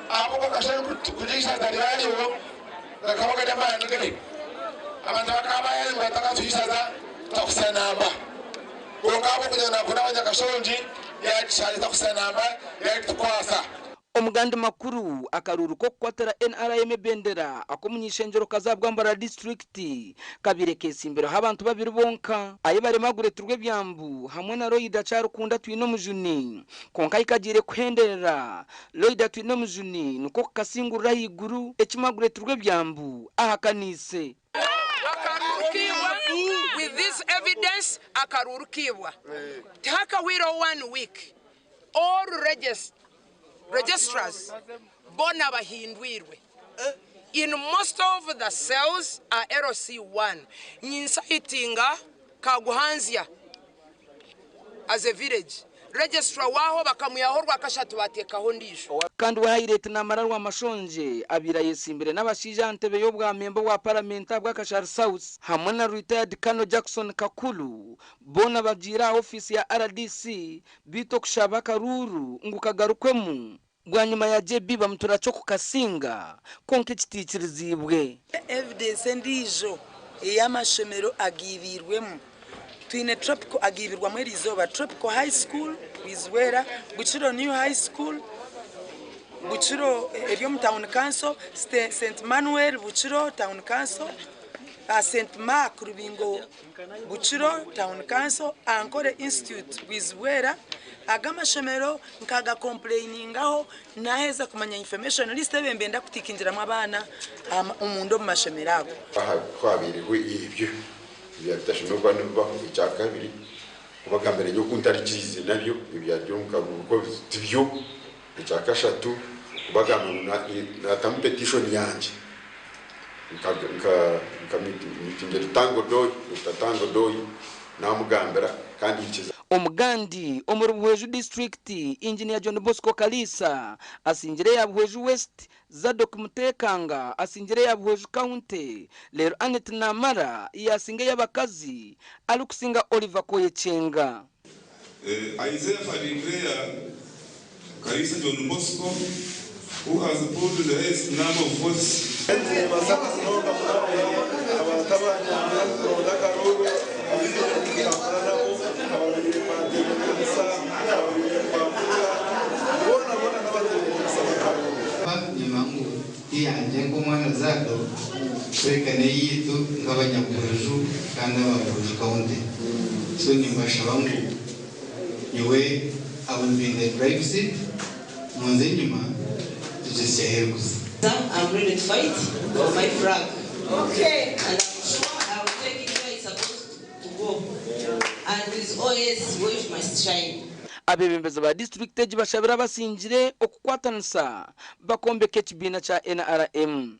ahabw'okuba akashana kugira eishaza ryaryo gakaba gari amaani ge. Abantu bakaba bayenda ngu batakatuha eishaza tutakuhitsya namba. Kwonka ahabw'okugira ngu naakunda Abanyakashongi yaakishanga tutakuhitsya namba yaagitukwasa. Omu gandi makuru, akaruuru k'okukwatira NRM ebendera ak'omuny'ishengyero-kazi ahabwa Mbarara disiturikiti kabaire kesimbireho abantu babiri bonka, Ayebare Margaret Rwebyambu hamwe na Loida Kyarukunda Twinomujuni. Kwonka ahi kagiire kuhenderera, Loida Twinomujuni nikwo kukasingurira ahaiguru eki Margaret Rwebyambu ahakaniise. Akaruuru kaibwa with this evidence akaruuru kaibwa tihakahwireho one week all registrars boona bahindwirwe in most of the cells are LC1 ninsayitinga Kaguhanzya as a village Registrar waaho bakamwihaho orwakashatu baateekaho ondiijo. Kandi we Haireti Namara Rwamashongye abaire ayesimbire n'abashaija aha ntebe y'obwamemba obwa Paramenti ahabwa Kashari South hamwe na Retired Colonel Jackson Kakuru boona bagiire aha ofiisi ya rdc beitu okushaba akaruuru ngu kagarukwemu bwanyima ya JB Bamuturaki okukasinga kwonka ekitiikiriziibwe. Evidence endiijo ey'amashomero agaibiirwemu, twine Tropical agaibirwamu eriizooba, Tropical High School, Bwizwera, Bukiro New High School, Bukiro eri omu Town Council, St Manuel Bukiro Town Council, St Mark Rubingo Bukiro Town Council, Ankole Institute Bwizibwera, Ag'amashomero nkagakompureyiningaho naaheza kumanya information list ebe mbenda kutikingiramu abaana omunda omu mashomero ago. Ku haabaireho ebyo ebyaba bitashemereire kuba nibibaho, ekyakabiri kubagambira nyowe oku ntarikiriize nabyo ebyari omu karuuru ko tibyo, ekyakashatu kubagambira ngu naatamu petishoni yangye nka miitingira Tanga Odoi, Dokita Tanga Odoi naamugambira kandi nkiza. Omugandi omuri Buhweju disiturikiti, Inginiya John Bosco Kaliisa asingire eya Buhweju West, Zadok Mutekanga asingire eya Buhweju County, reero Annet Namara yaasinga ey'abakazi arikusinga Oliver Koyekyenga. Isaiah Fadinclare Kaliisa John Bosco who has pulled the highest number of votes. Nibaza munonga munonga abantu abanyambire kuronda akaruuru abu ntambura nabo ababaire nibantebeekanisa ababaire nibamvuga boona boona n'abatebeekanisa b'akaruuru. Nyuma ngu eyangye nk'omwana Zaado kureka n'eyaitu nk'abanyabuhweju kandi aba Buhweju County. So nimbashaba ngu nyowe I will be in the drive seat munze enyima tugyesye aheeru kuza. I'm ready to fight for my flag. Okay. And I'm sure I will take it where it's supposed to go. And with OS, we must shine. Abeebembezi ba disiturikiti egi bashabire abasingire okukwatanisa bakombeka ekibiina kya NRM.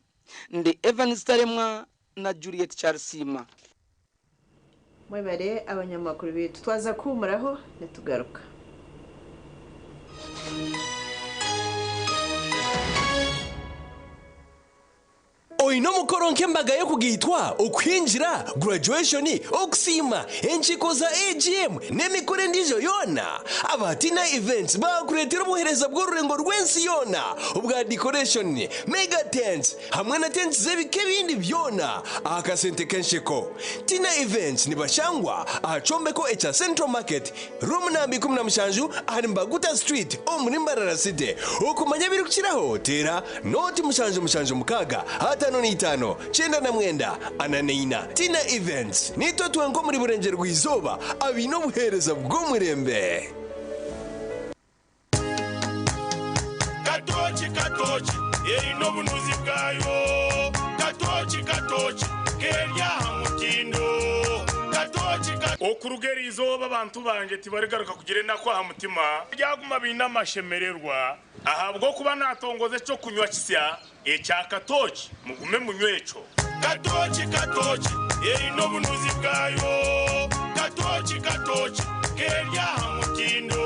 Ndi Evans Taremwa na Juliet Kyarisiima. Mwebare abanyamakuru baitu. Twaza kuhuumuraho nitugaruka. Oine omukoro nk'embaga y'okugaitwa, okuhingira, graduation, okusiima, enkiiko za AGM n'emikoro endiijo yoona? Aba Tina Events baakureetera obuheereza bw'orurengo rw'ensi yoona obwa decoration, mega tents hamwe na tents z'ebika ebindi byona aha kasente k'ensheko. Tina Events nibashangwa aha kyombeko ekya Central Market, Room namba 17 ahari Mbaguta Street omuri Mbarara City. Okumanya ebirikukiraho teera noti 776 55 99 44. Tina Events niitwe twenka omuri Burengyerwa-izooba abaine obuheereza bw'omurembe. Katooki katooki eine obunuzi bwayo Katooki katooki keri aha mutindo Katooki ka. Okuruga eri izooba abantu bangye tibarigaruka kugira enaku aha mutima, baryaguma baine amashemererwa, ahabw'okuba naatongoza eky'okunywa kisya ekya katooki, mugume munywe ekyo. Katooki katooki eine obunuzi bwayo Katooki katooki keri aha mutindo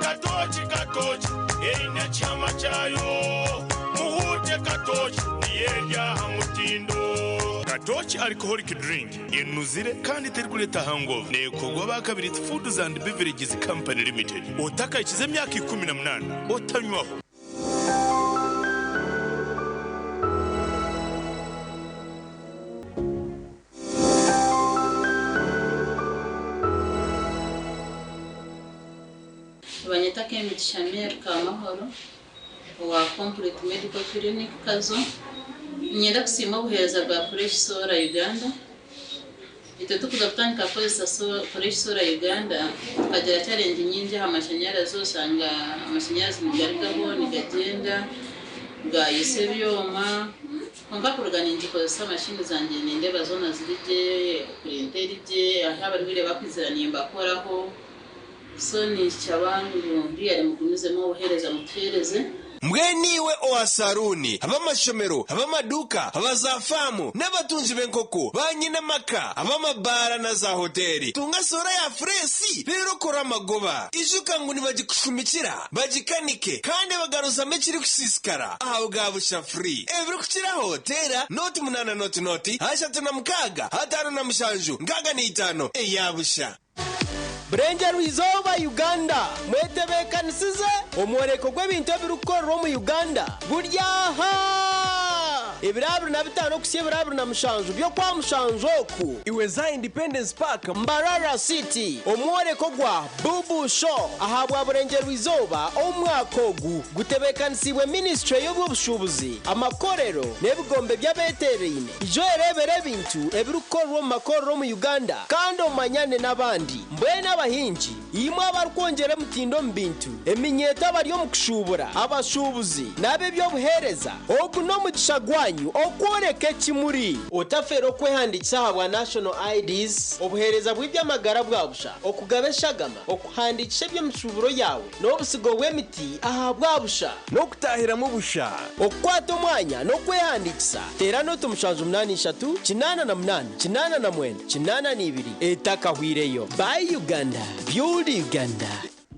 Katooki katooki eine ekihama kyayo Muhuute katooki niyo eri aha mutindo. Katooki Alcoholic Drink enuzire kandi terikureeta hangover neekorwa aba Kabirizi Foods and Beverages Company Limited. Otakahikize emyaka 18 otanywaho. Nibanyeta Kemigisha Mary Kamahoro owa Complete Medical Clinic Kazo. Niinyenda kusiima obuheereza bwa Fresh Solar Uganda. Itwe tukuza kutandika kukozesa Fresh Solar Uganda tukagira challenge nyingi aha mashanyarazi oshanga amashanyarazi nigarugaho nigagyenda gayosya ebyoma kwonka kuruga ningikozesa mashini zangye nindeeba zoona ziri gye, purinta eri gye, ahu abarwaire bakwizira nimbakoraho so ninshaba ngu really mugumizemu obuheereza mutuheereze. Mbwenu iwe owa saruuni, ab'amashomero, ab'amaduuka, aba zaafaamu, n'abatungi b'enkoko, baanyine amaka, ab'amabaara na zaahoteeri, tunga soora ya fureesi reero okore amagoba. Ijuka ngu nibagikushumikira, bagikanike, kandi bagaruzamu ekirikusiisikara ahabwa busha free. Ebirikukiraho teera nooti munaana nooti nooti 36 57 65 eya busha. Burengyerwa-izooba Uganda, mwetebeekanisize omworeko gw'ebintu ebirikukorerwa omu Uganda guri aha! Ebiro 25 okuhitsya ebiro 27 by'Okwamushanju oku. Iwe za Independence Park, Mbarara City, omworeko gwa Bubu Show ahabwa Burengyerwa-izooba omwaka ogu gutebeekanisiibwe Minisiture y'eby'obushuubuzi, amakorero n'ebigombe by'abeeteeraine. Ija oyereebere ebintu ebirikukorerwa omu makorero omu Uganda kandi omanyane n'abandi. Mbwenu abahingi Imwe abarikwongyera emitindo omu bintu, eminyeeto abari omu kushuubura, abashuubuzi, n'ab'eby'obuheereza, ogu n'omugisha gwanyu okworeka eki muri. Otafeera okwehandiikisa ahabwa National IDs, obuheereza bw'eby'amagara bwa busha, okugaba eshagama, okuhandiikisa eby'emishuuburo yaawe, n'obusigo bw'emiti ahabwa busha. N'okutaahiramu busha. Okukwata omwanya n'okwehandiikisa, teera noti 783 88 89 82 etakahwireyo. Buy Uganda, Build Uganda.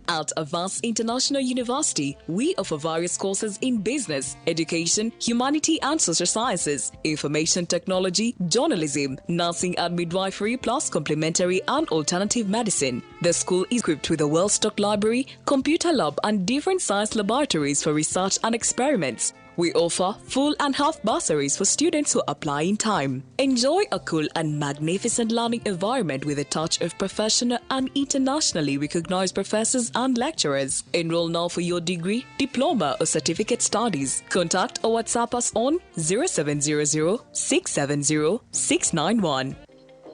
At Avance International University, we offer various courses in business, education, humanity and social sciences, information technology, journalism, nursing and midwifery, plus complementary and alternative medicine. The school is equipped with a well stocked library, computer lab, and different science laboratories for research and experiments. We offer full and half bursaries for students who apply in time. Enjoy a cool and magnificent learning environment with a touch of professional and internationally recognized professors and lecturers. Enroll now for your degree, diploma, or certificate studies. Contact or WhatsApp us on 0700 670 691.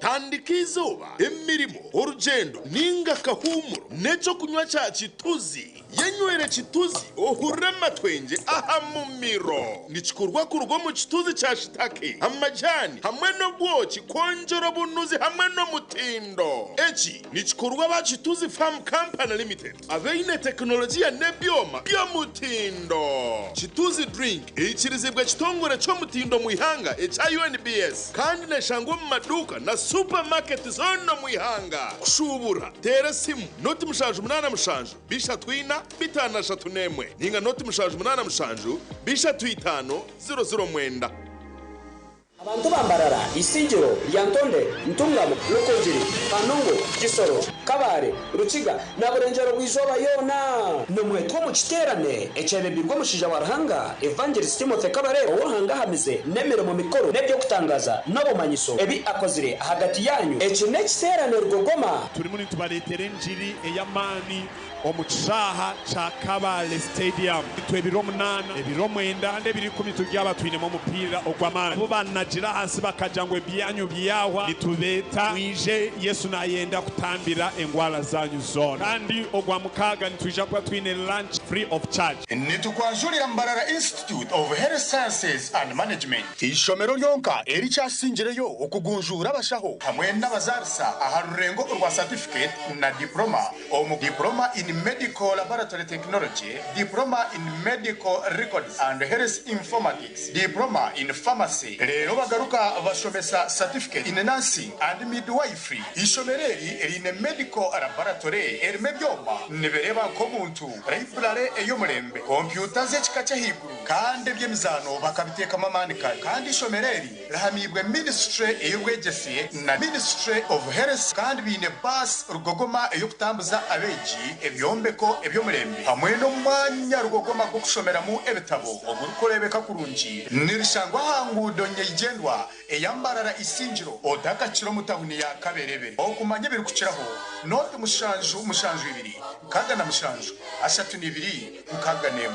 Tandika izooba, emirimo, orugyendo ninga akahumuro n'ekyokunywa kya Kituzi. Yenywere Kituzi ohurire amatwengye aha mumiro. Nikikorwa kuruga omu kituzi kya shitake, amajani hamwe n'obwoki kwongyera obunuzi hamwe n'omutindo. Eki nikikorwa aba Kituzi Farm Company Limited abaine tekinologiya n'ebyoma by'omutindo. Kituzi drink eikirizibwa ekitongore ky'omutindo mu ihanga ekya UNBS kandi neshangwa omu maduuka na supermarket zoona omu ihanga. Kushuubura teera esimu 0 787 34 531 ninga 0 787 35 009. Abantu bambarara, Isingiro, Lyantonde, Ntungamo, Rukungiri, Kanungu, Kisoro, Kabare, Rukiga na Burengyero bw'izooba yoona, nimwetwa omu kiteerane ekyebembirwe omushaija wa Ruhanga, Evangelist Timothy Kabare, ou Ruhanga ahamize n'emirimo mikuru n'eby'okutangaza n'obumanyiso ebi akozire ahagati yaanyu. Eki n'ekiteerane rugogoma. Turimu nitubareetera engiri ey'amaani omu kishaaha kya Kabale Stadium. Itwe ebiro 8, ebiro 9 kandi ebiro 10 turyaba twinemu omupiira ogw'amaani. Abu banagira ahansi bakagira ngu ebyanyu byahwa, nitubeeta mwije, Yesu nayenda kutambira engwara zanyu zoona. Kandi ogwa mukaaga nitwija kuba twine lunch free of charge. Nitukwanjurira Mbarara Institute of Health Sciences and Management, ishomero ryonka erikyasingireyo okugunjura abashaho hamwe n'abazarisa aha rurengo rwa certificate na diploma omu diploma in medical laboratory technology, diploma in medical records and health informatics, diploma in pharmacy. Rero bagaruka bashomesa certificate in nursing and midwifery. Ishomero eri riine medical laboratory erimu ebyoma nibireba nk'omuntu, library ey'omurembe, kompyuta z'ekika ky'ahaiguru, kandi eby'emizaano bakabiteekamu amaani kare. Kandi ishomero eri rihamibwe ministry ey'obwegyese na Ministry of Health, kandi biine baasi rugogoma ey'okutambuza abeegi, ebyombeko eby'omurembe hamwe n'omwanya rugogoma gw'okushomeramu ebitabo ogurikureebeka kurungi. Nirishangwa aha nguudo nyeigyendwa eya Mbarara Isingiro, otakakira omu tawuni ya Kaberebere. Okumanya ebirikukiraho, 0 7 72 67 32 61.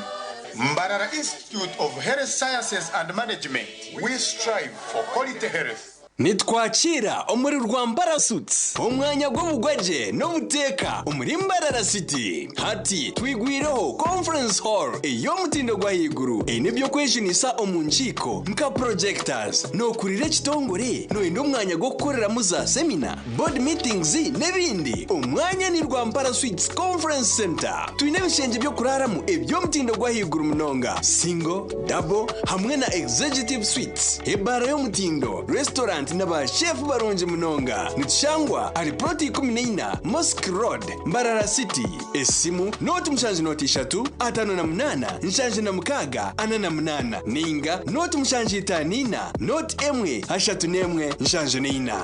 Mbarara Institute of Health Sciences and Management, we strive for quality health. Nitwakira omuri Rwambara Suites, omwanya gw'obugwagye n'obuteeka omuri Mbarara City. Hati twigwireho conference hall ey'omutindo gwa haiguru, eine eby'okwejunisa omu nkiiko nka projectors. Nookurira ekitongore, noyenda omwanya gw'okukoreramu za seminar, board meetings n'ebindi, omwanya ni Rwampara Suites Conference Center. Twine ebishengye by'okuraaramu eby'omutindo gwa haiguru munonga, single, double hamwe na executive suites, ebaara y'omutindo, restaurant n'abashefu barungi munonga. Nitushangwa ahari plot 14, Mosque Road, Mbarara City. Esimu 0 7 0 3 58 76 48 ninga 0 7 54 01 31 74.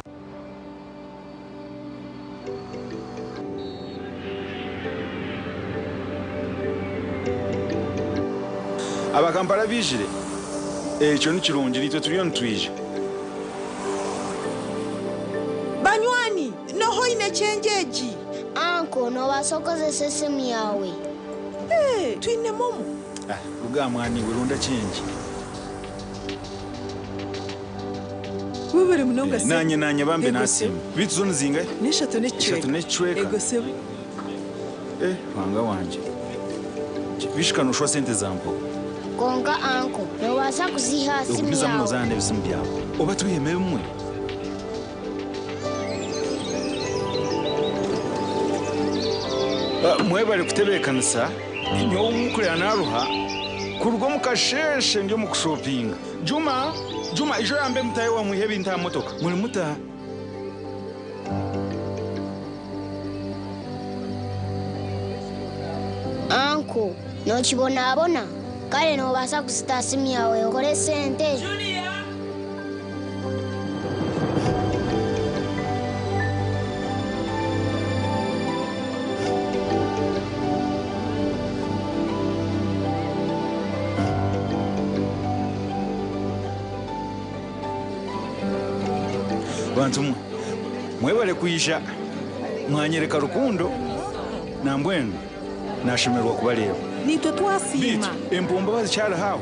Abakampala bijire, ekyo ni kirungi, nitwe turiyo nitwija. Banywani, noho oine kyenjeegi? Uncle, noobaasa kukozesa esimu yaawe. Ee, twine MoMo. Ah, ruga mwani we, ronda change. Webare munonga, sebo. Nanye nanye bambe. Ego, Nasiima. Bitu zo nizingahe? N'eshatu n'ekicweka. Eshatu n'ekicweka. Ego, sebo. Eh, Ruhanga wangye. Bishika noshwa sente zampo. Konka anko, nobaasa kuziha aha simu Okumizamu yawe. nozaana n'ebisimu byawe. Oba twihemu ebimwe. Ah, Mwebale kutebeekanisa. Nyowe omukurira naruha kuruga omu kasheeshe ndi omu kushopinga. Juma, Juma ijo yambe mutahe wamwiha ebintu aha motoka. Muri muta? Anko, nokibonabona? Kare nobaasa kuzita aha simu yawe okore sente. Bantu mwe, mwebale kwija mwanyereka rukundo nambwenu nashemererwa kubareeba. Nitwe twasiima. Empombo bazikyariho aho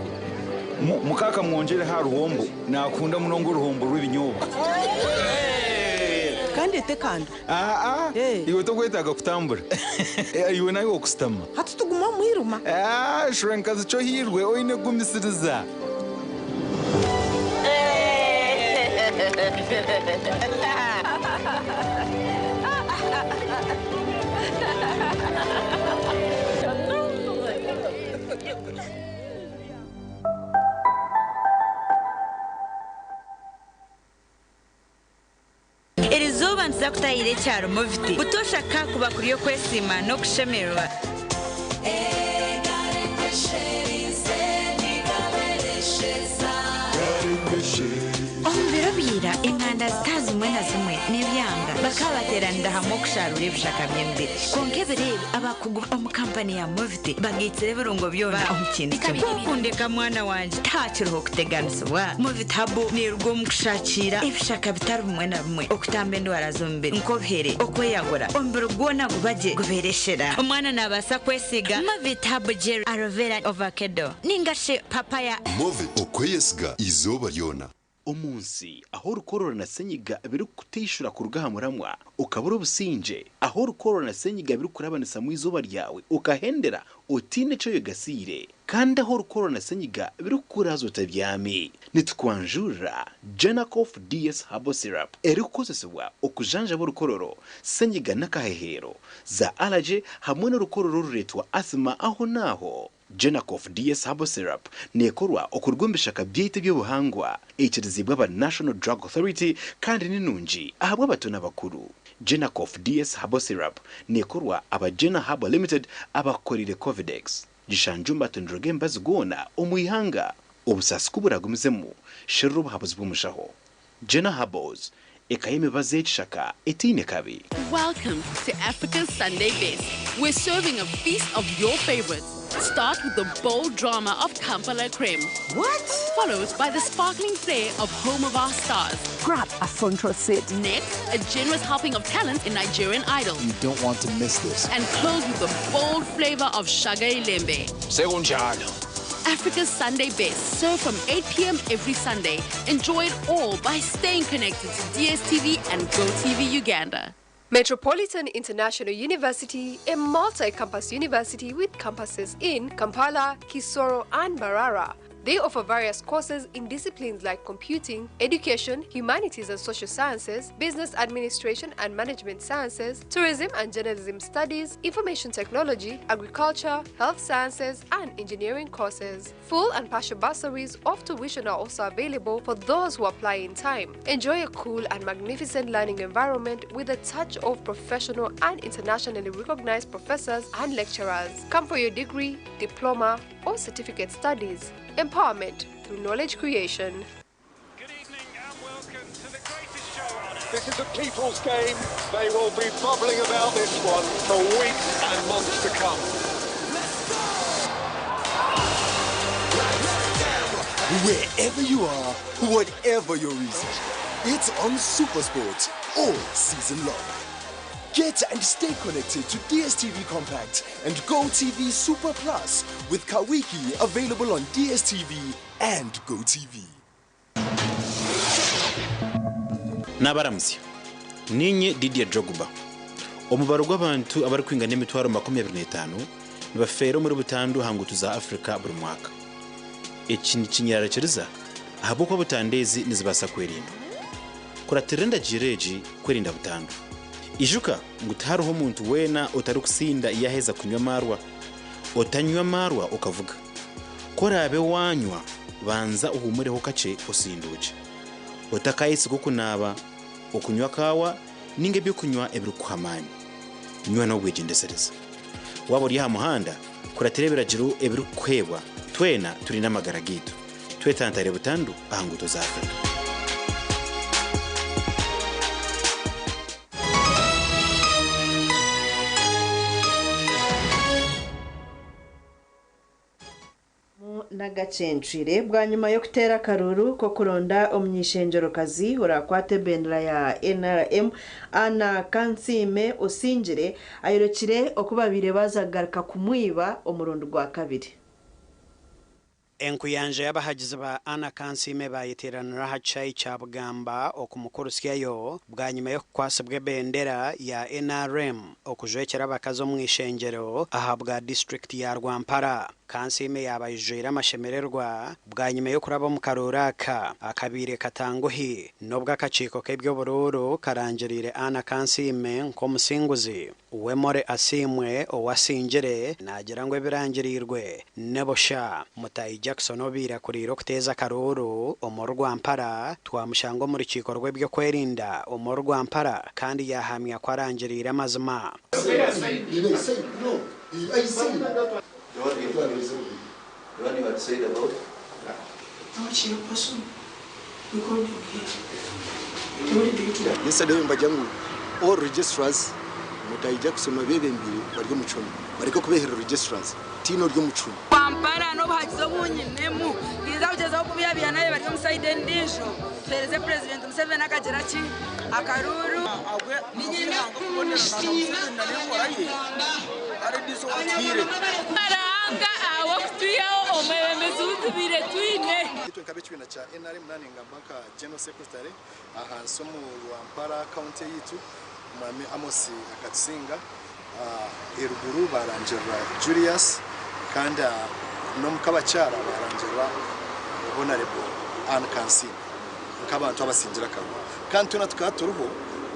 mukaka mwongyere ha ruhombo nakunda munonga oruhombo rw'ebinyobwa. Kandi etekando. Aa, iwe tokwetaaga kutambura. Iwe nawe okusitama. Hati tuguma omwiruma. Ah, shura nkazi kyo hirwe oine kugumisiriza. Erizooba nituza kutahira ekyaro Moviti. Butoosha kakuba kuri okwesiima n'okushemererwa. Omu biro bya ira, enganda zitari zimwe na zimwe n'ebyanga bakaba bateeranira hamwe okusharura ebishaka by'emibiri. Kwonka ebiro ebi, abakugu omu kampani ya Moviti bagaitsire ebirungo byona omu kintu kimwe. Kwokundeka mwana wangye, tihakiriho kuteganisibwa. Moviti Herbal neeruga omu kushakiira ebishaka bitari bimwe na bimwe okutamba endwara z'omubiri nk'obuhere, okweyagura, omubiri gwona guba gye gubeera eshera. Omwana naabaasa kwesiiga Movit Herbal Gel Aloe Vera Ovakedo ninga shi Papaya. Movit okweyesiga izooba ryona. Omu nsi ahu orukorora na senyiga birikukuteishura kuruga aha muramwa okabura obusingye, ahu orukorora na senyiga birikukurabanisamu eizooba ryawe okahendera otaine eki oyegasiire, kandi ahu orukorora na senyiga birikukuraaza otabyami, nitukwanjurira Genacof DS Herbal Syrup erikukozesibwa okujanjaba orukororo, senyiga n'akaheheero, za allergy hamwe n'orukorora orureetwa asthma ahonaaho. Genacof DS Herbal Syrup neekorwa okuruga omu bishaka byaitu eby'obuhangwa, eikiriziibwe aba National Drug Authority kandi ni nungi ahabw'abato n'abakuru. Genacof DS Herbal Syrup neekorwa aba Gena Herbal Limited abakukoreire Covidex. Gishangye omu matundiro g'emibazi goona omu ihanga. Obusaasi ku buragumizemu, sherura obuhabuzi bw'omushaho. Gena Herbals, eka y'emibazi y'ekishaka etaine kabi. Welcome to Africa's Sunday Best. We're serving a feast of your favorites. Start with the bold drama of Kampala Creme. What? Followed by the sparkling flair of Home of Our Stars. Grab a front row seat. Next, a generous helping of talent in Nigerian Idol. You don't want to miss this. And close with the bold flavor of Shaga Ilembe. Sekunjalo. Africa's Sunday Best, served from 8 p.m. every Sunday. Enjoy it all by staying connected to DSTV and GoTV Uganda. Metropolitan International University, a multi-campus university with campuses in Kampala, Kisoro, and Mbarara. They offer various courses in disciplines like computing, education, humanities and social sciences, business administration and management sciences, tourism and journalism studies, information technology, agriculture, health sciences, and engineering courses. Full and partial bursaries of tuition are also available for those who apply in time. Enjoy a cool and magnificent learning environment with a touch of professional and internationally recognized professors and lecturers. Come for your degree, diploma, or certificate studies. Empowerment through knowledge creation. This is a people's game. They will be bubbling about this one for weeks and months to come. Wherever you are, whatever your reason, it's on Supersport all season long. Get and stay connected to DSTV Compact and GoTV Super Plus with Kawiki available on DSTV and GoTV. Nabaramutsya. Niinye Didier Drogba. Omubaro gw'abantu abarikwingana 25,000 nibafeera omuri butandu aha nguuto za Africa buri mwaka. Eki nikinyerarikiriza ahabw'okuba butandu ezi nizibaasa kwerindwa. Kuratirira endagiriro egi kwerinda butandu. Ijuka ngu tihariho muntu weena otarikusinda yaaheza kunywa amaarwa. Otanywa amaarwa okavuga. Ku oraabe waanywa, banza ohuumureho kakye osinduukye. Otakayesiga okunaaba, okunywa kaawa ninga ebyokunywa ebirikukuha amaani. Nywa n'obwegyendesereza. Waaba ori aha muhanda, kuratira ebiragiro ebirikukuheebwa. Twena turinde amagara gaitu. Twetantare butandu aha nguuto za Africa. N'agacencwire bwanyima y'okuteera akaruuru k'okuronda omuny'eishengyerokazi orakwata ebendera ya NRM, Anna Kansiime osingire, ayorekire oku babaire baaza kugaruka kumwiba omurundi gwa kabiri. Enkuyanja y'abahagizi ba Anna Kansiime bayeteeranira aha kishaayi kya Bugamba okumukurusyayo bwanyima y'okukwasibwa ebendera ya NRM okujwekyera abakazi omu ishengyero ahabwa disiturikiti ya Rwampara. Kansiime yaaba aijwire amashemererwa bwanyima y'okuraba omu karuuru aka akabaire katanguhi n'obu akakiiko k'eby'oburuuru karangiriire Anna Kansiime nk'omusinguzi. Wemore Asiimwe owasingire naagira ngu ebirangiriirwe ni busha. Mutaahi Jackson obaire akuriire okuteeza akaruuru omuri Rwampara twamushanga omu rukiiko rw'ebyokwerinda omuri Rwampara kandi yaahamya ku arangiriire amazima. Yesterday mbagira ngu all registrars Mutahi Jackson abebembire bari omu kihome bareke kubeherera registrars tihaine ori omu kihome. Kampala n'obuhagizi obu nyinemu ninza kugyezaho kubihabiha naabo bari omu sayidi endiijo tuheereze Purezidenti Museveni akagira ki akaruuru. Ruhanga ahabw'okutwihaho omwebembezi ou tubaire twine. Itwe nk'ab'ekibiina kya NRM naaba ningamba nka General Secretary ahansi omu Rwampara County eyaitu, Omwami Amos akatusinga, eruguru baarangirira Julius kandi n'omu k'abakyara baarangirira Honarebo Ann Kansiime nk'abantu abasingire akaruuru. Kandi twena tukaba turiho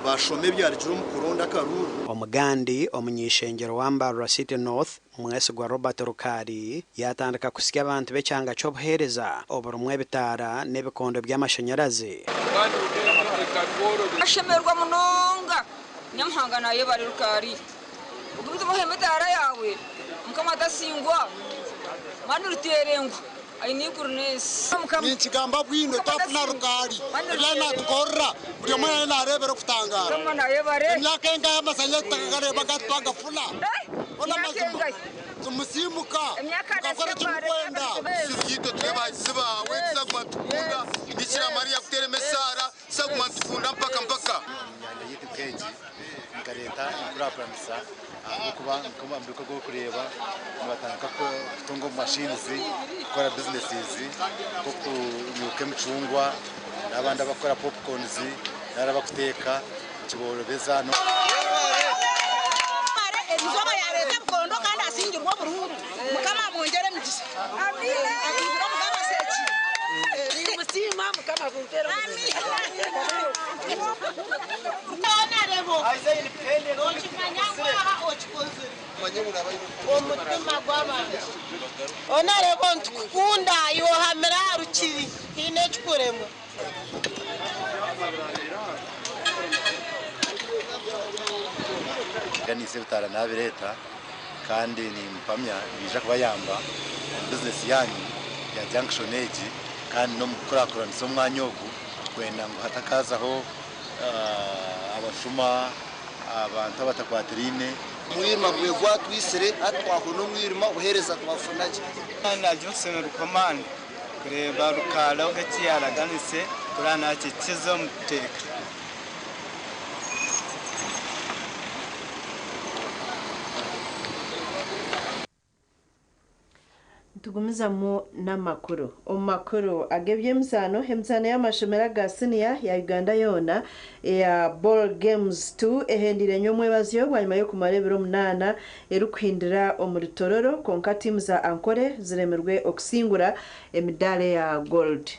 baashoma ebyarugire omu kuronda akaruuru. Omugandi omuny'eishengyero wa Mbarara City North, Mwesigwa Robert Rukari yaatandika kusya abantu b'ekyanga ky'obuheereza oburimu ebitaara n'ebikondo by'amashanyarazi. Ashemererwa munonga Nyamuhanga nayebare Rukari ogumize omuhe emitaara yaawe Mukama atasingwa mani ruterengwa aine eiguru n'ensi. Ninkigamba bwino twafuna Rukari ebi ariyo natukorera buri omwe ariyo nareebera okutangaara. Emyaka engahi amasanyarazi tutakagareba gati twagafuna? Hoona amazima tumusiimuka mukakora eki murikwenda. Itwe turi abahagizi baawe tuzaguma nitukunda Bikira Mariya kuteeremu esaara tuzaguma nitukunda mpaka mpaka. Emyanya yaitu nk'egi nikareeta enkurakuranisa ahabw'okuba nk'omu bikorwa orikureeba nibatandika kutunga omu machines kukora businesses nk'okunyuka emicungwa n'abandi abakukora popcorns nari abakuteeka nikiborobeza. Erizooba yareeta ebikondo kandi asingirwe oburuuru. Mukama amwongyere emigisha. Akwibire omugabe aseekire. Nimusiima Mukama akumpeere omugisha. Omutima gw'abantu. Onarebo nitukukunda iwe ohamire aha rukiri haine ekikuremwa. Nteganiise ebitaara naabireeta kandi nimpamya nibiija kubayamba omu bizinesi yaanyu ya junction egi kandi n'omu kukurakuranisa omwanya ogu kwenda ngu hatakaazaho abashuma, abantu abatakwatiraine. Omwirima gwe gwatwisire hati twahurira omwirima obuheereza twafuna gye. Nagira okushemererwa kw'amaani kureeba Rukaara eki yaaraganise kuraba naakikiza omu buteeka. Tugumizamu n'amakuru. Omu makuru ag'eby'emizaano, emizaano y'amashomero aga siniya ya Uganda yoona eya Ball Games 2 ehendiire nyomwebazyo bwanyima y'okumara ebiro 8 erikuhindira omuri Tororo, kwonka tiimu za Ankole ziremirwe okusingura emidaara ya gold.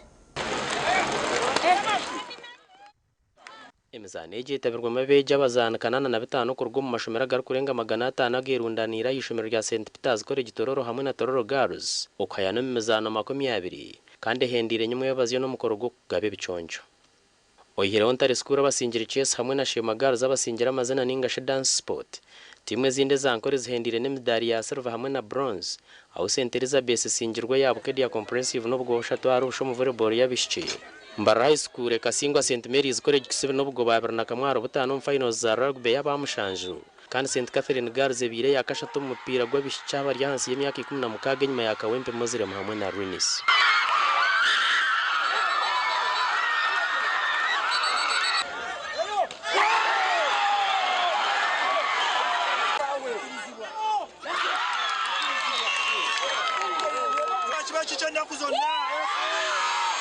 Emizaano egi etabirwemu abeegi abazaani 85 okuruga omu mashomero agarikurenga 500 agerundaniire aha ishomero rya St Peters College Tororo hamwe na Tororo Girls okuhayana omu mizaano 20 kandi ehendiire nyomwebazyo n'omukoro gw'okugaba ebiconco. Oihireho Ntare School abasingire Chess hamwe na Sheema Girls abasingire amazina ninga shi Dance Sport. Tiimu ezindi eza Ankole zihendiire n'emidaari ya silver hamwe na bronze aho St Elizabeth esingirwe eya Bukedia Comprehensive n'obugoba bushatu ahari busha omu volleyball y'abaishiki. Mbarara High School ekasingwa St Mary's College Kisubi n'obugoba 21 ahari 5 omu finals za rugby y'abamushanju kandi St Catherine Girls ebaire eya kashatu omu mupiira gw'abaishiki abari ahansi y'emyaka 16 enyima ya Kawempe Muslim hamwe na Ruinis. Kiba kikyo ennaku zonna.